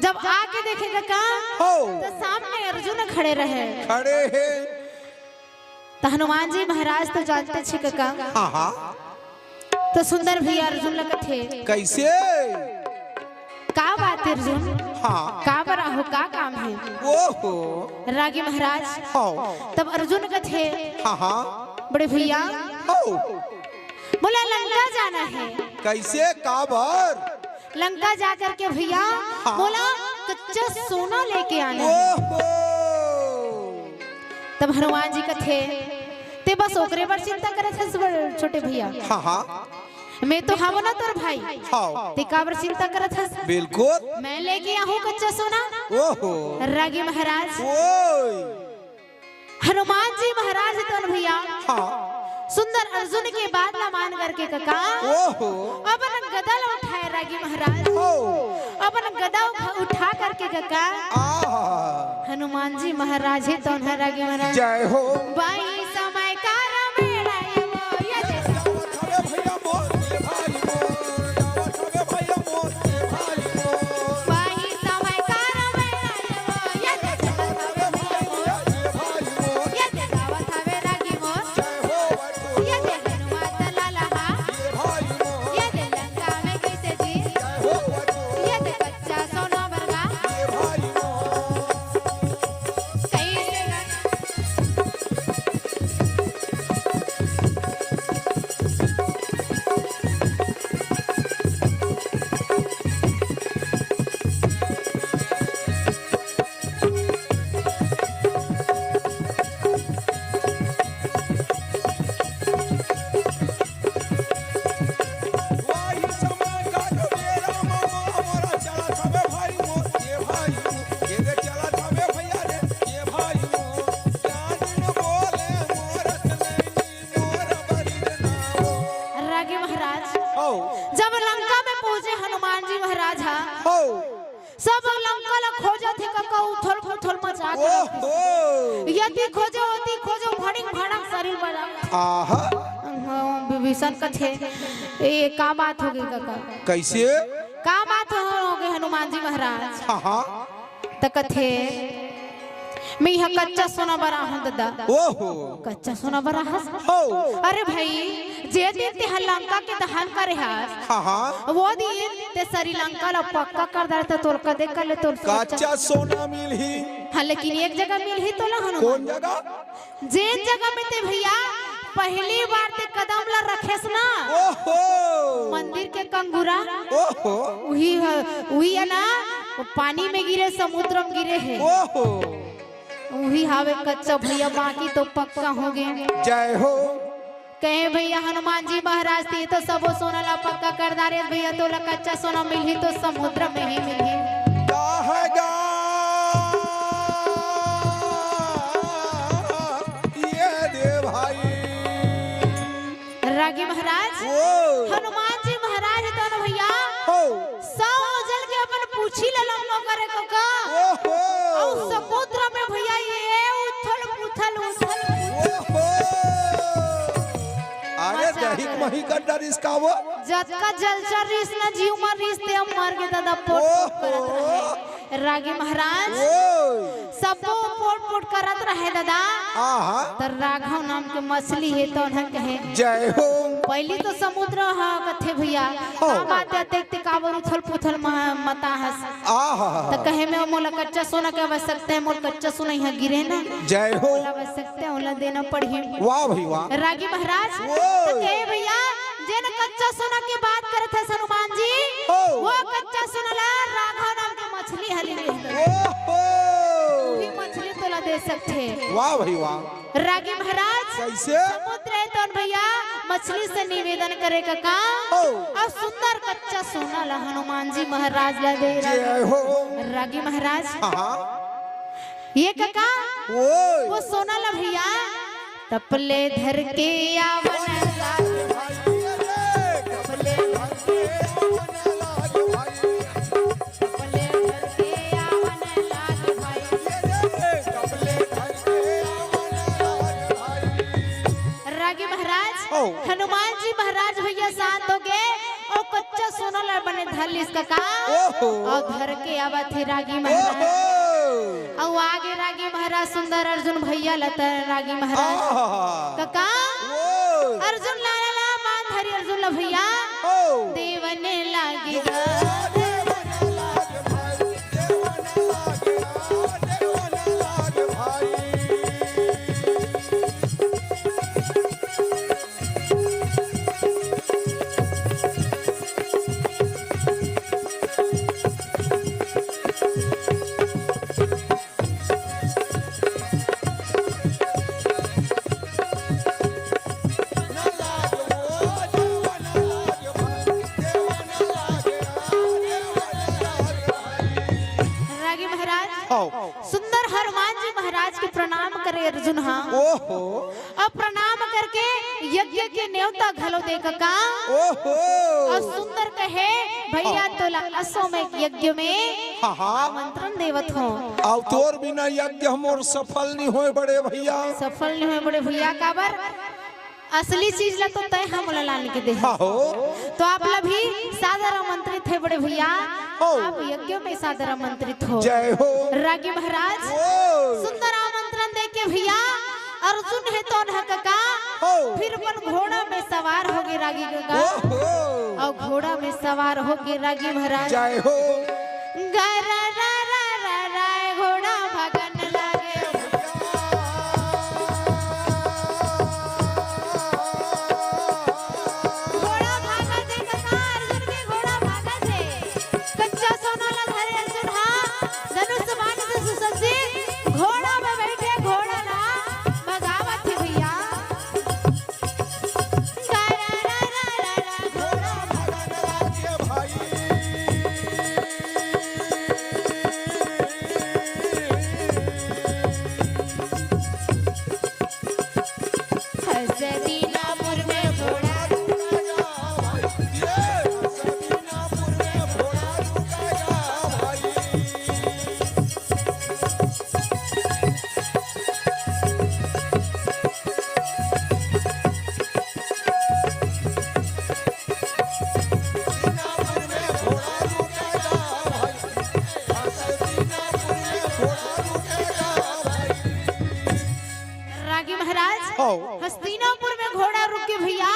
जब आके देखे कका हो। तो सामने अर्जुन खड़े रहे। खड़े हे। तो हनुमान जी महाराज तो जानते छे कका। हाँ हाँ। तो सुंदर भैया अर्जुन लगत हे। कैसे? का बात हे अर्जुन? हाँ। का बरा हो, का काम हे? ओहो। रागी महाराज। हो। तब अर्जुन कथे, हाँ हाँ। बड़े भैया, हो। बोला लंका जाना हे। कैसे? काबर? लंका जा करके भैया, हाँ। बोला कच्चा सोना लेके आना हे। ओहो। तब हनुमान जी कथे, ते बस ओकरे बर चिंता करत हस बड़-, छोटे भैया। हाँ हाँ। मैं तो हव ना तोर भाई। हाँ। ते काबर चिंता करत हस? बिल्कुल। मैं लेके आहूँ कच्चा सोना। ओहो। रागी महाराज। ओए। हनुमान जी महाराज तोन भैया। हाँ। सुंदर अर्जुन के बात ला मान करके कका। ओहो। अपन गदा ला उठाए रागी महाराज। हो। अपन गदा उठा, उठा करके कका। आहा। हनुमान जी महाराज हे तोन हे रागी महाराज। जय हो। बाई समय कार मेरा ये वो ये दे गावत हवे भैया मोर, ए भाई मोर, गावत हवे भैया मोर, ए भाई मोर। बाई समय कार मेरा ये वो ये दे गावत हवे भैया मोर। ए भाई मोर। ये दे गावत हवे रागी मोर। जय हो बटू। ये दे हनुमत लाला हा। ए भाई मोर। ये दे लंका में कैसे जी। जय हो बटू। ये दे कच्चा सोना बरगा। ए भाई मोर। कैसे वाही समय का जो मेरा मामा मोरा चला था बे भाई मोर, ए भाई मोर, ये दे चला था बे भैया रे, ए भाई मोर, क्या दिन बोले मोर कनैनी मोर बरिद नाओ। रागी महाराज, हो, जब लंका में पहुंचे हनुमान जी महाराज हा, हो, सब लंका ला खोजत हे कका, उथल पुथल मचा के रख दे। ओहो। यति खोजो, ओति खोजो, भड़िंग भड़क शरीर बना। आहा। हाँ, विभीषण कथे, ए, का बात हो गई कका? कैसे? का बात हो, हो गई हनुमान जी महाराज? हाँ, हाँ। त कथे, मैं यहाँ कच्चा सोना बरा हूँ दादा। ओहो। कच्चा सोना बरा हस? हो। अरे भाई, जे दिन ते लंका के दहन करे हस, हाँ, हाँ। वो दिन ते सरी लंका ला पक्का कर डारे, त तोर कदे कर ले तोर सोचा। कच्चा सोना मिलही। हाँ, लेकिन एक जगह मिलही तोला हनुमान। कौन जगह? जेन जगह में ते भैया पहली बार ते कदम ला रखेस ना, ओहो। मंदिर के कंगुरा, ओहो। उही ह-, उही हे ना, वो पानी में गिरे, समुद्र में गिरे हे, ओहो। उही हावे कच्चा भैया, बाकी तो पक्का हो गए। जय हो। कहे भैया हनुमान जी महाराज, ते तो सबो सोना ला पक्का कर डारे भैया, तोला कच्चा सोना मिलही तो समुद्र में ही मिलही। कहेगा ये दे भाई। रागी महाराज, ओ। हनुमान जी महाराज तो ना भैया, हो। सौ जन के अपन पूछी ले लंबा करे कका। ओहो। और समुद्र में भैया ये उथल पुथल, उथल पुथल। ओहो। अरे दही मही कर डारिस का वो। जतका जलचर रिस ना जीव मर रिस ते हम मर गए दादा, पोट पोट करत रहे। रागी महाराज, ओ। सबो पोट पोट करत रहे दादा। आहा। त राघव नाम के मछली हे तो उन्हें कहे। जय हो। पहली तो समुद्र हा कथे भैया, हो। का बात हे, देख ते काबर उथल पुथल म-, मता हस। आहा। त कहे में मोला कच्चा सोना के आवश्यकता हे, मोर कच्चा सोना यहाँ गिरे ना। जय हो। मोला आवश्यकता हे, ओला देना पड़ही। वाह भाई वाह। रागी महाराज, ओ। त कहे भैया, जेन कच्चा सोना के बात करत हस हनुमान जी, हो। वो कच्चा सोना ला राघव नाम के मछली हली ले। ओहो। वही मछली तोला दे सकथे। वाह भाई वाह। रागी महाराज, कैसे? समुद्र हे तो भैया मछली से निवेदन करे कका। हो। और सुंदर कच्चा सोना ला हनुमान जी महाराज ला दे। जय हो। रागी महाराज, हाँ, हाँ। ये कका ओए। वो सोना ला भैया, तपले धर के आवन लाग भाई, तपले धर के आवन लाग भाई, तपले धर के आवन लाग भाई, तपले धर के आवन लाग भाई। रागी महाराज, ओ। हनुमान जी महाराज भैया शांत हो गए, ओ कच्चा सोना ला बने धर लिस कका, ओहो। अउ धर के आवत हे रागी महाराज। ओहो। अउ आगे रागी महाराज सुंदर अर्जुन भैया ला त रागी महाराज। आहा। कका, ओ। अर्जुन लाला ला बांध धरी अर्जुन ला भैया। ओ। देवने लागी गा। देवने लाग भाई, देवने लाग, देवने लाग भाई। रागी महाराज, आओ। सुंदर हनुमान जी महाराज के प्रणाम करे अर्जुन हा। ओहो। अउ प्रणाम करके यज्ञ के नेवता घलो दे कका। ओहो। अउ सुंदर कहे, "भैया, हाँ। तोला अश्वमेघ यज्ञ में हाँ, हाँ। आमंत्रण देवत हों।" अउ तोर बिना यज्ञ हमर सफल नहीं होय बड़े भैया। सफल नहीं होय बड़े भैया, काबर? असली चीज ला तो तय हमला लान के दे। हाँ हो। तो आप ला भी सादर आमंत्रित हे बड़े भैया। हो। आप यज्ञ में सादर आमंत्रित हो। जय हो। रागी महाराज, ओ। सुंदर आमंत्रण दे के भैया, अर्जुन हे तो उन्हा कका, हो। फिर अपन घोड़ा में सवार हो गे रागी कका। ओहो। अउ घोड़ा में सवार हो गे रागी महाराज। जय हो। गा रा रा रा रा रा, घोड़ा भागन लागे। घोड़ा भागत हे कका, अर्जुन के घोड़ा भागत हे। कच्चा सोना ला धरे अर्जुन हा, धनुष बाण से सुसज्जित, घोड़ा में बैठे, घोड़ा ला भगावत हे भैया। गा रा रा रा रा रा, घोड़ा भागन लागे भाई। हसदीनापुर में घोड़ा रुका जा भाई, ये हसदीनापुर में घोड़ा रुका जा भाई। हस्तिनापुर में घोड़ा रुका जा भाई, हस्तिनापुर में घोड़ा रुका जा भाई। रागी महाराज, हो। हस्तिनापुर में घोड़ा रुके भैया।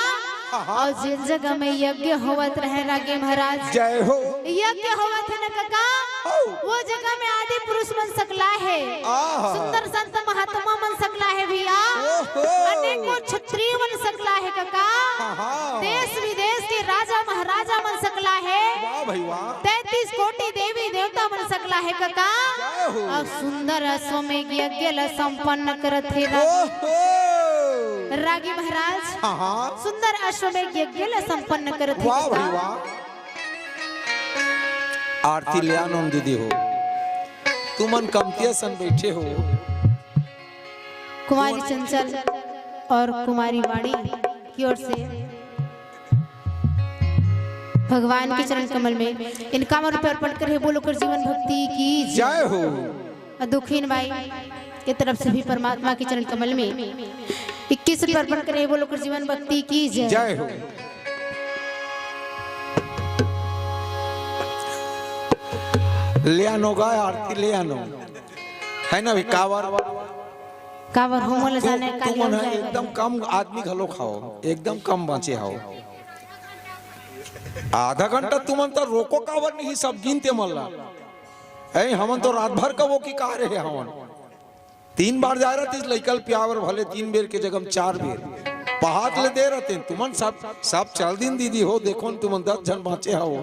हाँ, हाँ। अउ जेन जगह में यज्ञ होवत रहे रागी महाराज, जय हो। यज्ञ होवत हे न कका, हो। वो जगह में आदि पुरुष मन सकलाय हे, आहा। सुंदर संत महात्मा मन सकलाय हे भैया, ओहो। अनेकों क्षत्रिय मन सकलाय हे कका, हाँ, हाँ। देश विदेश के राजा महाराजा मन सकलाय हे, वाह भाई वाह। तैंतीस कोटि देवी देवता मन सकलाय हे कका, जय हो। अउ सुंदर अश्वमेघ यज्ञ ला संपन्न करत हे रागी, ओहो। रागी महाराज, हाँ, हाँ। सुंदर अश्वमेघ यज्ञ ला संपन्न करत हे वाह कका। भाई वाह। आरती ले आनंद दीदी हो, तुमन कमतिया सन बैठे हो। कुमारी चंचल और कुमारी वाणी की ओर से भगवान के चरण कमल में इनका मन पे अर्पण करे, बोलो कर जीवन भक्ति की जय। जय हो। अउ दुखीन बाई के तरफ से भी परमात्मा के चरण कमल में इक्कीस रुपये अर्पण करे, बोलो कर जीवन भक्ति की जय। जय हो। ले आनो गा आरती, ले आनो। है ना भी कावर? काबर हो मोला तू, जाने तू काली मन हो है जाए एकदम बाबा। कम आदमी घलो खाओ, एकदम कम बांचे हो। आधा घंटा तुमन तो रोको काबर नहीं, सब गिनते मन ला। ऐ हमन तो रात भर का वो की कहा रहे हवन। तीन बार जाय रहते लइका ल पियावर भले तीन बेर के जगह में चार बेर। पहात ले दे रहते तुमन सब, सब चल दिन दीदी हो, देखो न तुमन दस झन बांचे हो।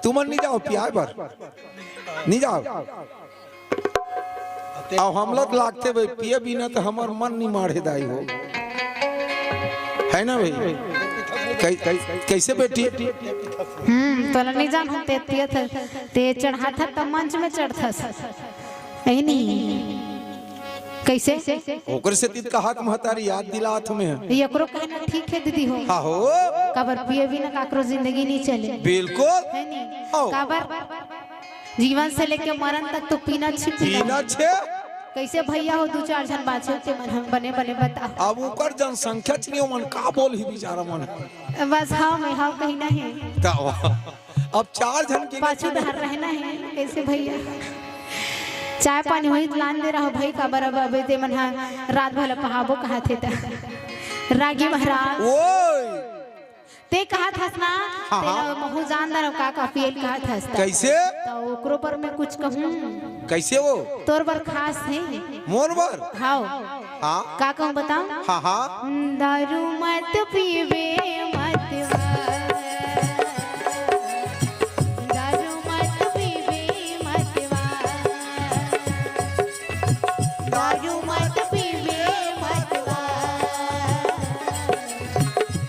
तुमन नहीं जाओ पियाए बर, नहीं जाओ। अब हमला तो लागते भाई, पिए बिना तो हमर मन नहीं माढ़े दाई हो, है ना भाई? कै-, कै-, कैसे बेटी? हम्म, तोला नहीं जान होते, ते, ते चढ़ाथा त मंच में चढ़थस। यही नहीं। कैसे? ओकर से तित कहात महतारी याद दिलात हमें। ये एकरो कहना ठीक है दीदी हो। हाँ हो। काबर पिए बिना काकरो जिंदगी नहीं चले। बिल्कुल। है नहीं? हो। काबर जीवन से लेके मरण तक तो पीना छी, पीना पीना। छे। कैसे भैया हो, दू चार झन बाचे ते मन हम बने बने बता। अब ओकर जनसंख्या छे, ओमन का बोलही बेचारा मन। बस हाँ, मैं हाँ कही नहीं। त अब चार झन के पाछू डहर रहना है, कैसे भैया? चाय पानी होई त लान दे रहो भाई, काबर अब अबे ते मन हा रात भला पहाबो कहा थे त। रागी महाराज। ओए। ते कहत हस ना, हाँ, तेला हाँ। महू जान दरव का का पियल कहत हस त। कैसे? त ओकरो पर मैं कुछ कहूँ। कैसे वो? तोर बर खास है। मोर बर? हाव। हाँ। का कहूँ बताऊँ? हाँ, हाँ। दारू मत पीबे, मत वा। दारू मत पीबे, मत वा। दारू मत पीबे, मत वा।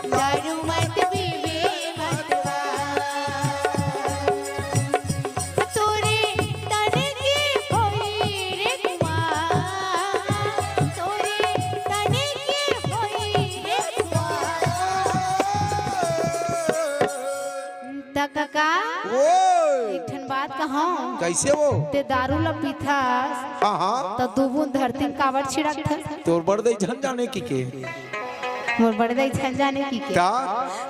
दारू मत पीबे, मत वा। तोरे तन के होई रे कुमार, तोरे तन के होई रे कुमार। त कका, ओए। एक ठन बात कहूँ। कैसे वो? ते दारू ल पीथस, हाँ, हाँ। त दू बूंद धरती म काबर छिड़कथस? तोर बड़दई झन जाने की के। मोर बड़दई झन जाने की के। का?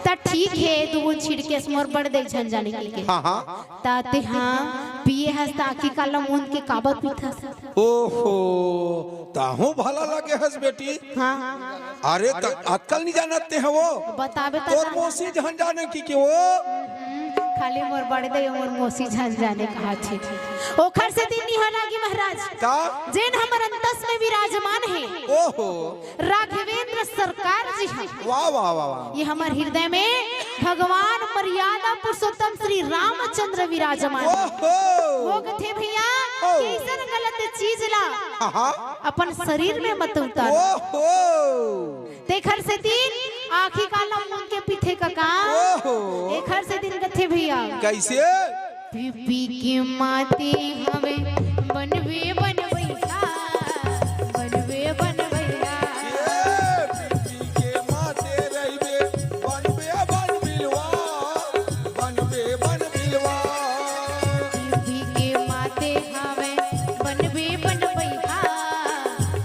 त ठीक है, दू बूंद छिड़केस मोर बड़दई झन जाने की के। हाँ, हाँ। त ते हाँ पिए हस त आँखी काला मूंद के काबर पीथस? ओहो, ताहू भला लगे हस बेटी। हाँ। अरे, त अतका ल नहीं जानत ते हवो। बताबे त तोर ना। मौसी झन जाने की के वो। हम्म, खाली मोर बड़दई, मोर मौसी झन जाने कहा छे। ओखर सेती नहीं हो रागी महाराज। का? जेन हमर अंतस में विराजमान है। ओहो। राघवेंद्र सरकार जी है। वाह, वाह, वाह, वाह। ये हमर हृदय में भगवान मर्यादा पुरुषोत्तम श्री रामचंद्र विराजमान है। ओहो। वो कथे भैया, ओ। कइसन गलत चीज ला हाँ, हाँ। अपन शरीर में मत उतार। ओहो। तेखर सेती आँखी काला मूंद के पीथे कका। ओहो। एखर सेती कथे भैया। कैसे? पी पी के माते हवे बनबे बनबैया, बनबे बनबैया। ए, पी पी के माते रहिबे बनबे बनबिलवा, बनबे बनबिलवा। पी पी के माते हवे बनबे बनबैया,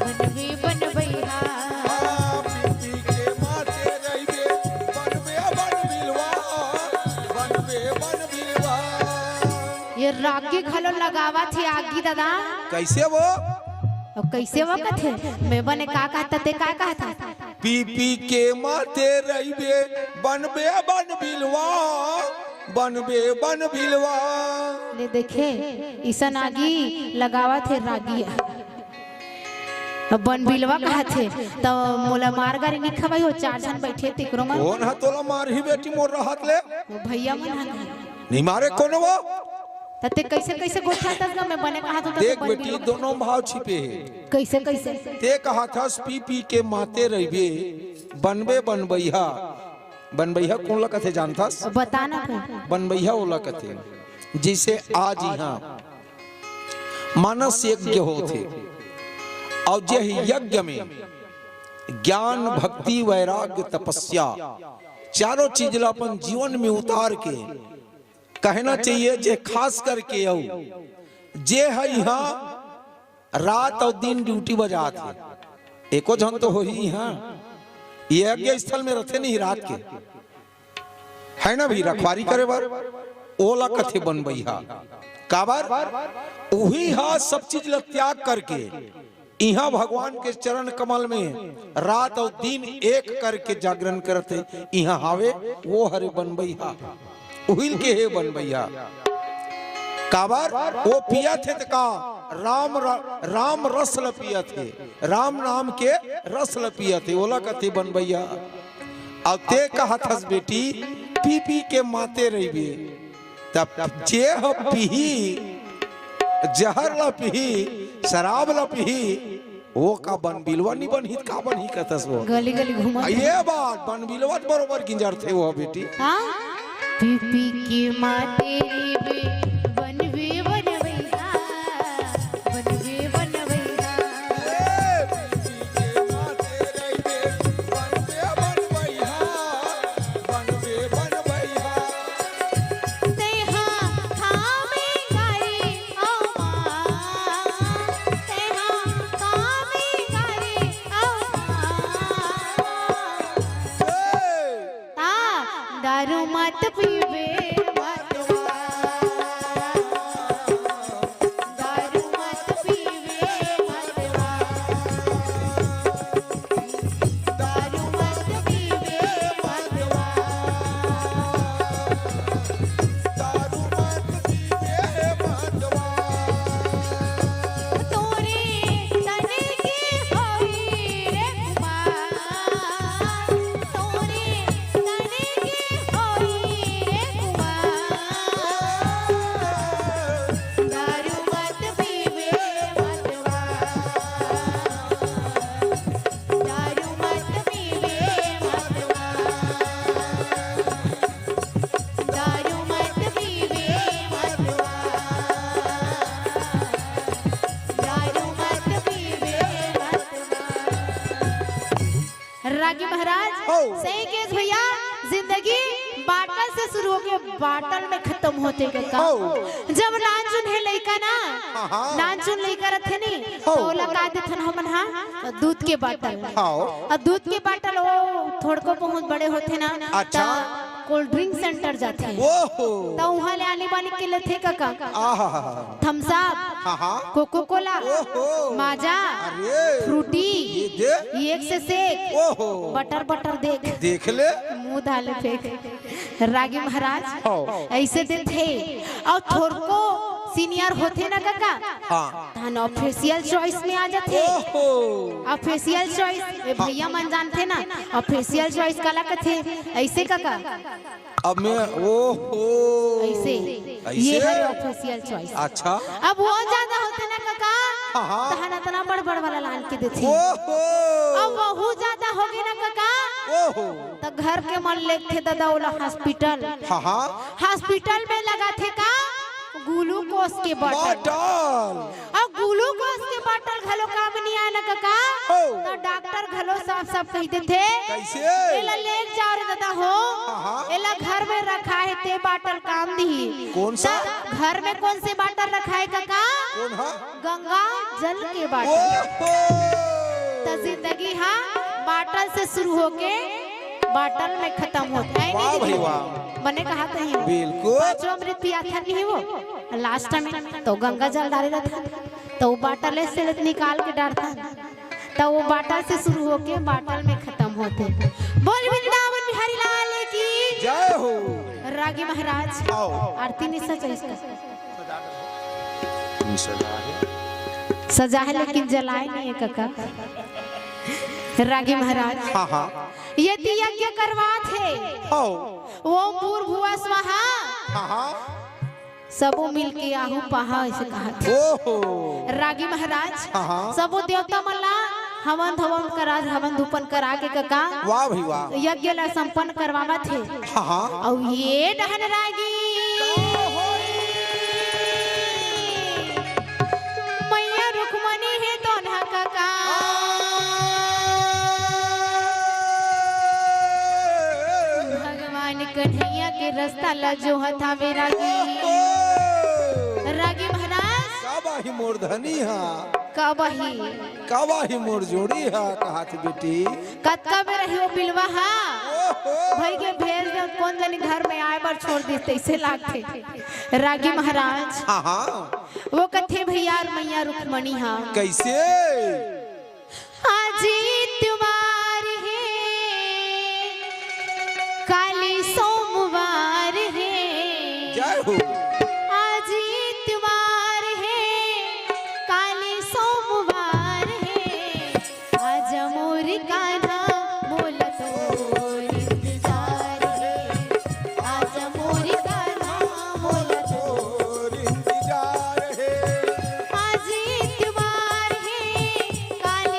बनबे बनबैया। हाँ, पी पी के माते रहिबे बनबे बनबिलवा, बनबे बनबिलवा। ये रागी घलो लगावत हे आगी दादा। कैसे वो? अब कैसे वो कथे? मैं बने का कहता, ते का कहता? पी पी के माते रहिबे बनबे बनबिलवा, बनबे बनबिलवा। ले देखे, इसन आगी लगावत हे रागी। अब बनबिलवा कहत हे, त मोला मार गारी नइ खवाई हो, चार झन बइठे तेकरो मन। कोन ह तोला मारही बेटी मोर रहत ले? वो भैया मन ह नहीं। नइ मारे कोनो वो? त ते कइसे, कइसे गोठियाथस गा? मैं बने कहत हों त देख बन बेटी, बिलो। दोनों भाव छिपे हे। कइसे, कइसे? ते कहत हस पी पी के माते रहिबे, बनबे बनबइहा। बनबइहा कोन ला कथे जानथस? बता ना फिर। बनबइहा ओला कथे, जइसे आज इहाँ मानस यज्ञ होथे, अउ जे यज्ञ में ज्ञान, भक्ति, वैराग्य, तपस्या, चारों चीज ला अपन जीवन में उतार के कहना चाहिए, जे खास करके अउ जे ह इहाँ रात अउ दिन ड्यूटी बजात हे, एको झन तो होही इहाँ, ये यज्ञ स्थल में रथे नहीं रात के, है ना भी रखवारी करे बर, ओला कथे बनबइहा। काबर? उही हा सब चीज ला त्याग करके इहाँ भगवान के चरण कमल में रात अउ दिन एक करके जागरण करत हे, इहाँ हावे, वो हरे बनबइहा। उहिल के हे बनबइहा। काबर? वो पियत हे त का? राम र-, राम रस ल पियत हे, राम नाम के रस ल पियत हे, ओला कथे बनबइहा। अउ ते कहत हस बेटी, पी पी के माते रहिबे, तब जे ह पीही, जहर ल पीही, शराब ल पीही, वो का बनबिलवा नी बनही त का बनही कथस वो? गली गली घूमत आ, हे। ये बात, बनबिलवा त बरोबर गिंजरथे वो बेटी। हाँ? पी पी के माते रहिबे, बनबे बनबैया, बनबे बनबैया। ए, पी पी के माते रहिबे, बनबे बनबैया, बनबे बनबैया। तेहा खामे गारी अमा, तेहा खामे गारी अमा। ए! ता दारू मत पीबे मतवा, दारू मत पीबे मतवा, दारू मत पीबे मतवा, दारू मत पीबे मतवा। तोरे तने के होई रे कुमार, तोरे तने के होई रे कुमार। दारू मत पीबे मतवा, दारू मत पीबे मतवा, दारू मत पीबे मतवा, दारू मत पीबे मतवा। रागी महाराज, हो। सही केस भैया, जिंदगी बाटल से शुरू होके बाटल में खत्म होथे कका। हो। जब नानचुन हे लइका ना, हाँ, हाँ। नानचुन लइका रथे नी, हो। त ओला का देथन हमन हा? दूध के बाटल। हाँ। अउ दूध के बाटल वो थोड़को बहुत बड़े होथे ना, अच्छा। त कोल्ड ड्रिंक सेंटर जाथे। ओहो। त उहाँ ले आनी बानी के लेथे कका। आहा। थम्स अप, हाँ, हाँ। कोको कोला, ओहो। माजा, अरे। फ्रूटी, ये दे। एक से सेक, ओहो। बटर बटर देख। देख ले। मुँह धाले फेंक। रागी महाराज, हाँ। ऐसे देथे। अउ थोरको सीनियर होथे ना कका, हाँ। तहन ऑफिशियल चॉइस में आ जाथे। ओहो। ऑफिशियल चॉइस, ए हाँ। भैया मन जानथे ना, ऑफिशियल चॉइस काला कथे? ऐसे कका। अब मैं, ओहो। ऐसे, ऐसे? ये हरे ऑफिशियल चॉइस। अच्छा। अब वो ज्यादा होथे ना कका, हाँ, हाँ। तहन अतना बड़ बड़ वाला लान के देथे। ओहो। अब वहू ज्यादा होगे ना कका, ओहो। त घर के मन लेगथे ददा ओला हॉस्पिटल। हाँ, हाँ। हॉस्पिटल में लगाथे का? ग्लूकोस के बॉटल। बॉटल। अउ ग्लूकोस के बॉटल घलो काम नइ आय ना कका। हो। त डॉक्टर घलो साफ-साफ कहि देथे, कइसे? "एला लेग जाव रे ददा हो। हाँ, हाँ। एला घर में रखा हे, ते बॉटल काम दिही।" कोन सा? त घर में कोन से बॉटल रखा हे कका? कोन हा? गंगा जल के बॉटल। ओहो। त जिंदगी हा बॉटल से शुरू होके बॉटल में खतम होथे। वाह भाई वाह। बने कहा तो ही। बिल्कुल। पांचों अमृत पियाथन नहीं वो, लास्ट में तो गंगा जल डारे रहिथे, तो वो बॉटल से निकाल के डारथन, तो वो बॉटल से शुरू होके बॉटल में खतम होथे। बोल वृंदावन बिहारी लाल की। जय हो। रागी महाराज। आओ। आरती नहीं सजा इसका। सजा है। सजा है लेकिन जलाए नहीं है कका। रागी महाराज। हाँ, हाँ। ये तो यज्ञ करवात हे। हाँ। ओम भूर्भुवः स्वाहा। हाँ, हाँ। सबो मिलके आहू पाहा, ऐसे कहा थे। ओहो। रागी महाराज, हाँ, हाँ। सबो देवता मन ला हवन धवन करा, हवन धूपन करा के कका। वाह भाई वाह। यज्ञ ला संपन्न करवावत हे। हाँ, हाँ। अउ ये डहन रागी। का होई? मैया रुक्मणी हे दोनहा कका। भगवान कन्हैया के रस्ता ला जोहत हावे रागी। रागी महाराज। का बाही मोर धनी हा? का बाही? का बाही मोर जोड़ी हा, कहात बेटी। कतका बेर रही वो बिलवा हा? ओहो। भाई के भेज दे, कोन जनी घर में आए बर छोड़ दिस, तइसे लागथे। रागी महाराज। हाँ, हाँ। वो कथे भैया अउ मैया रुक्मणी हा। कइसे? आज इतवार हे, काली सोमवार हे। जय हो। आज इतवार हे, काली सोमवार हे। आजा मोर कान्हा मोला तोर इंतजार हे, आजा मोर कान्हा मोला तोर इंतजार हे। आज इतवार हे, काल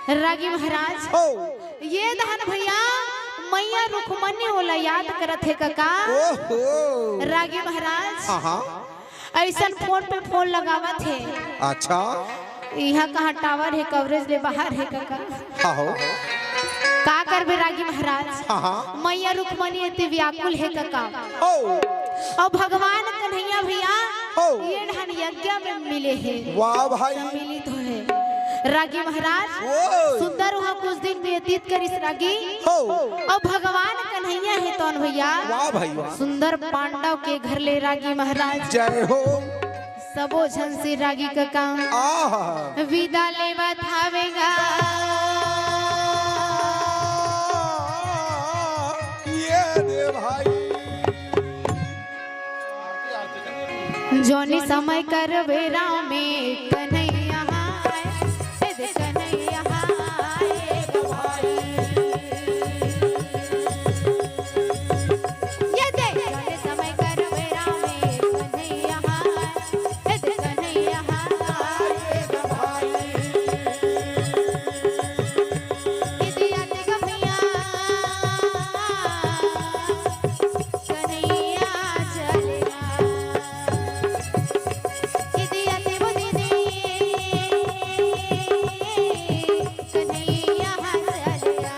रागी महाराज, हो। ये दहन भैया, मैया रुक्मणी ओला याद करत हे कका। ओहो। रागी महाराज, हाँ, हाँ। अइसन फोन पे फोन लगावत हे। अच्छा। इहाँ कहाँ टावर हे, कवरेज ले बाहर हे कका। हाँ हो। का करबे रागी महाराज? हाँ, हाँ। मैया रुक्मणी अति व्याकुल हे कका। हो। अउ भगवान कन्हैया भैया, हो। ये ढान यज्ञ में मिले हे। वाह भाई। सम्मिलित हे। रागी महाराज, ओ। सुंदर उहाँ कुछ दिन व्यतीत करिस रागी। हो। अउ भगवान कन्हैया हे तौन भैया। वाह भाई वाह। सुंदर पांडव के घर ले रागी महाराज। जय हो। सबो झन से रागी कका। आहा। विदा लेवत हावे गा। ये दे भाई। जोनी समय करबे राम में कन्हैया हाय, ए दे कन्हैया हाय। ये दे जोनी समय करबे राम में कन्हैया हाय, ए दे कन्हैया हाय। ये दे आते कन्हैया। कन्हैया चले आ। दीदी आते वो दीदी, कन्हैया चले आ।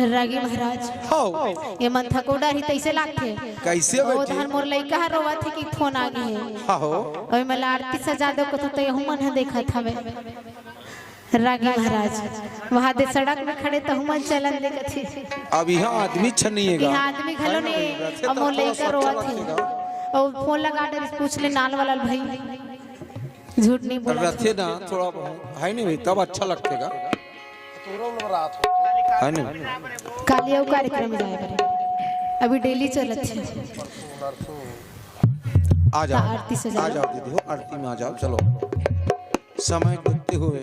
रागी महाराज, हौ। ये मन थकोड़ा ही तैसे लागथे। कैसे ओ बैठे? धन मोर लइका ह रोवत हे कि फोन आ गे हे। हाँ हो। ओए मला आरती सजा दो कथो तो यहू मन ह देखत हवे। रागी महाराज, वहाँ दे सड़क में खड़े तहू मन चलन दे कथे। अब यहाँ आदमी छन नहीं है गा। यहाँ आदमी घलो नहीं, अब मोर लइका रोवत हे। और फोन लगा डरिस, पूछ ले नाल वाला भाई। झूठ नहीं बोला। रथे ना, थोड़ा बहुत है नहीं भाई, तब अच्छा लगते गा। है नहीं? काली अउ कार्यक्रम जाए करे। अभी डेली चलत हे। आ जाओ, आरती सजा आ लो। जाओ दीदी हो, आरती में आ जाओ, चलो। समय बीतते हुए।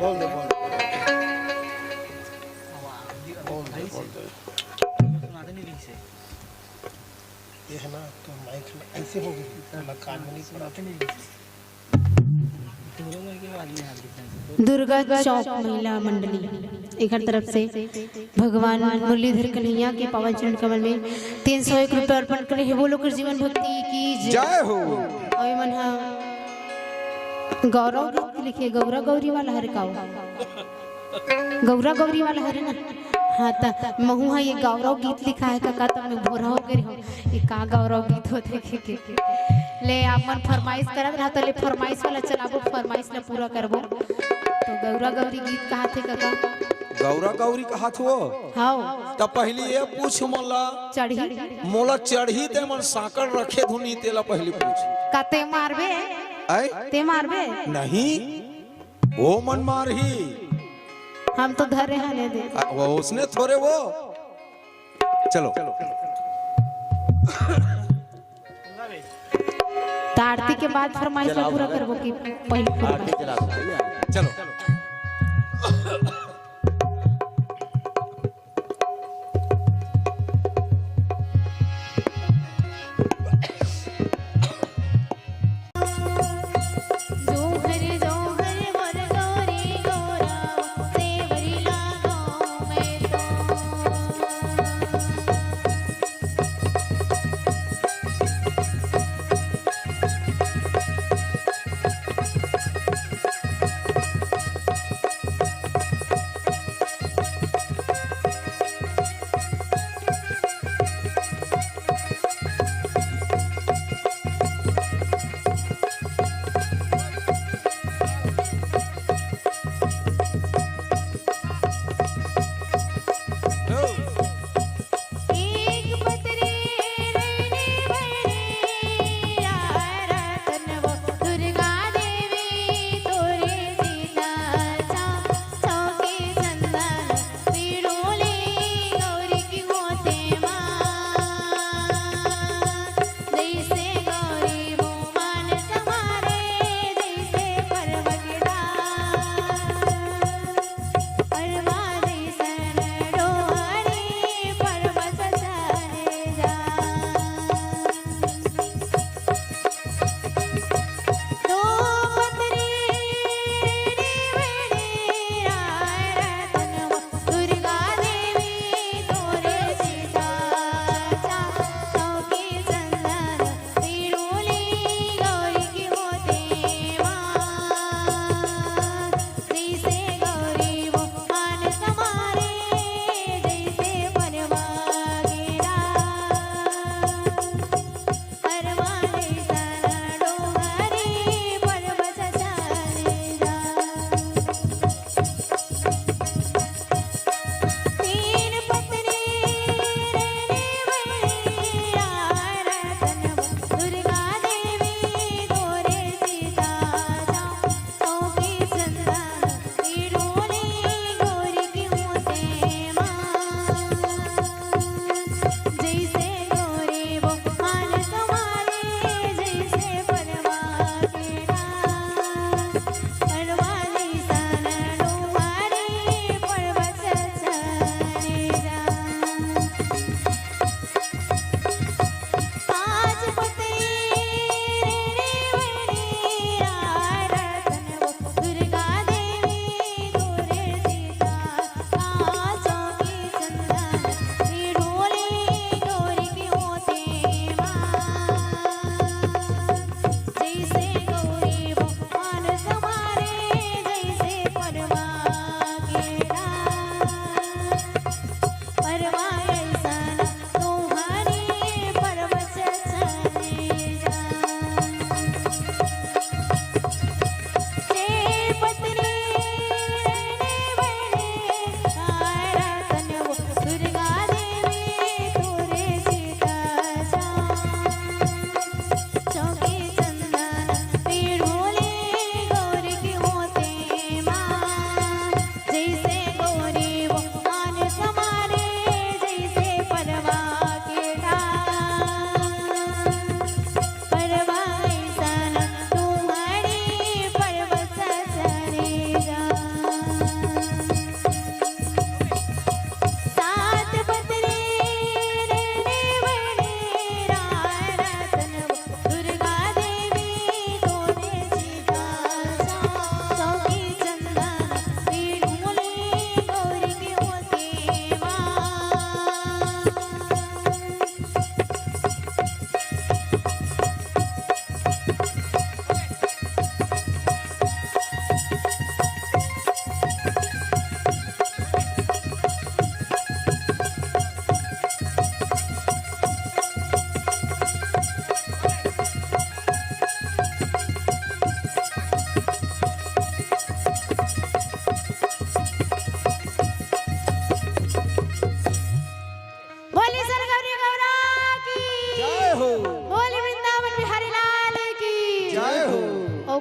बोल दे, बोल दे। बोल दे, बोल दे। ये है ना, तो माइक में ऐसे हो गई, ना कान में नहीं पड़ा। दुर्गा चौक महिला मंडली एकर तरफ से भगवान मुरलीधर कन्हैया के पावन चरण कमल में तीन सौ एक रुपया अर्पण करे हे। बोलो कर जीवन भक्ति की जय। जय हो। अउ ये मन ह गौरव गीत लिखे, गौरा गौरी वाला हरे का वो? गौरा गौरी वाला हरे ना? हाँ, त महू ह ये गौरव गीत लिखा हे कका, त मैं भोरा हो गे हूँ। ये का गौरव गीत होथे के, के, के। ले, आप मन फरमाइश करत रहा, त ले फरमाइश वाला चलाबो, फरमाइश ला पूरा करबो। तो गौरा गौरी गीत कहाथे कका? गौरा गौरी कहाथे वो? हाँ। त पहली ये पूछ मोला। चढ़ी? मोला चढ़ी ते मन सांकड़ रखे धुनी तेला पहली पूछ। का ते मारबे? आय? ते मारबे? नहीं। वो मन मारही। हम तो धरे हने दे। आ, वो उसने थोड़े वो। चलो। त आरती के बाद फरमाइश ला पूरा करबो कि पहले फरमाइश? चलो।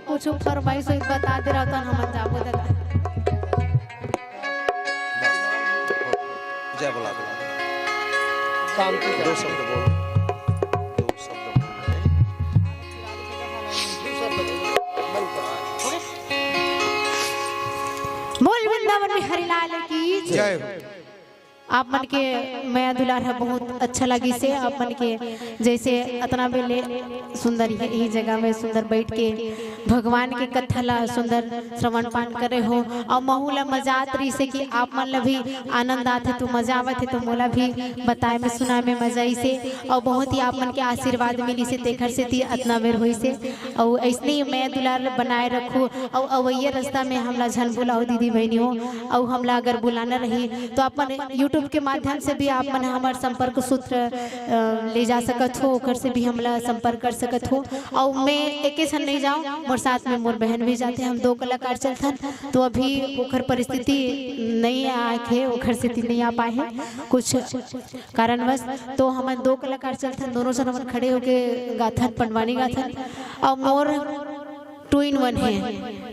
कुछ फरमाइश होई बता दे रहा तो हमन जाबो दादा। जय बोला दो। शांति से। दो शब्द बोल। दो शब्द बोल। बोल वृंदावन बिहारी लाल की जय। जय हो। आप मन के मया दुलार ह बहुत अच्छा लगिस हे। आप मन के जैसे अतना बेले सुंदर यही जगह में सुंदर बैठ के भगवान के कथा ला सुंदर श्रवण पान करे हो, अउ महू ला मजा आत रहिस हे कि आप मन ला भी आनंद आथे तो मजा आवत हे, तो मोला भी बताए में सुनाए में मजा आइस हे, अउ बहुत ही आप मन के आशीर्वाद मिलिस हे, तेखर सेती अतना बेर होइस हे। अउ अइसने ही मया दुलार बनाए रखू, अउ अवैया रास्ता में हमला झन भुलाओ दीदी बहनी हो, अउ हमला अगर बुलाना रही तो अपन YouTube के माध्यम से भी आप मन हमर संपर्क सूत्र अ, ले जा सकत हो, ओकर से भी हमला संपर्क कर सकत हो। अउ मैं एके झन नहीं जाऊँ, मोर साथ में मोर बहन भी जाथे, हम दो कलाकार चलथन। तो अभी ओकर परिस्थिति नहीं आए हे, ओकर सेती नहीं आ पाए हे कुछ कारणवश, तो हमन दो कलाकार चलथन, दोनों झन हमन खड़े होके गाथन, पंडवानी गाथन। अउ मोर टू इन वन हे,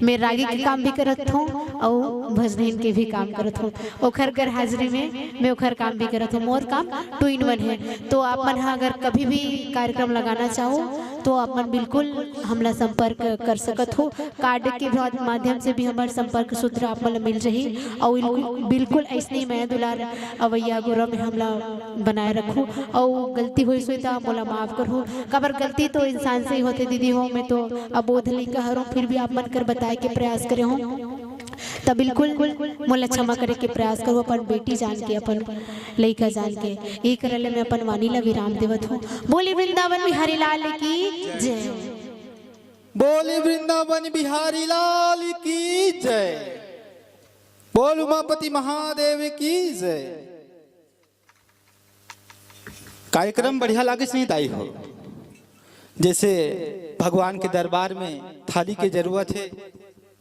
मैं रागी के काम भी करत हूँ अउ भजनहीन के भी काम करत हूँ। ओखर गैर हाजिरी में मैं ओखर काम भी करत हूँ, मोर काम टू इन वन हे। तो आप मन ह अगर कभी भी कार्यक्रम लगाना चाहो तो आप मन बिल्कुल हमला संपर्क कर सकत हो। कार्ड के भा-, माध्यम से भी हमर संपर्क सूत्र आप मन ल मिल जाही। अउ बिल्कुल, बिल्कुल अइसने मया दुलार अवैया गोरवा में हमला बनाए रखू। अउ गलती होइस होही त मोला माफ करहू, काबर गलती तो इंसान से ही होथे दीदी हो। मैं तो अबोध लइका हरहूँ, फिर भी आप मन कर बताए के प्रयास करे हूँ, त बिल्कुल मोला क्षमा करे के प्रयास करो, अपन बेटी जान के, अपन लइका जान के। ये करे ले मैं अपन वाणी ला विराम देवत हूँ। बोली वृंदावन बिहारी लाल की जय। बोली वृंदावन बिहारी लाल की जय। बोल उमापति महादेव की जय। कार्यक्रम बढ़िया लागिस नहीं दाई हो? जैसे भगवान के दरबार में थाली के जरूरत हे,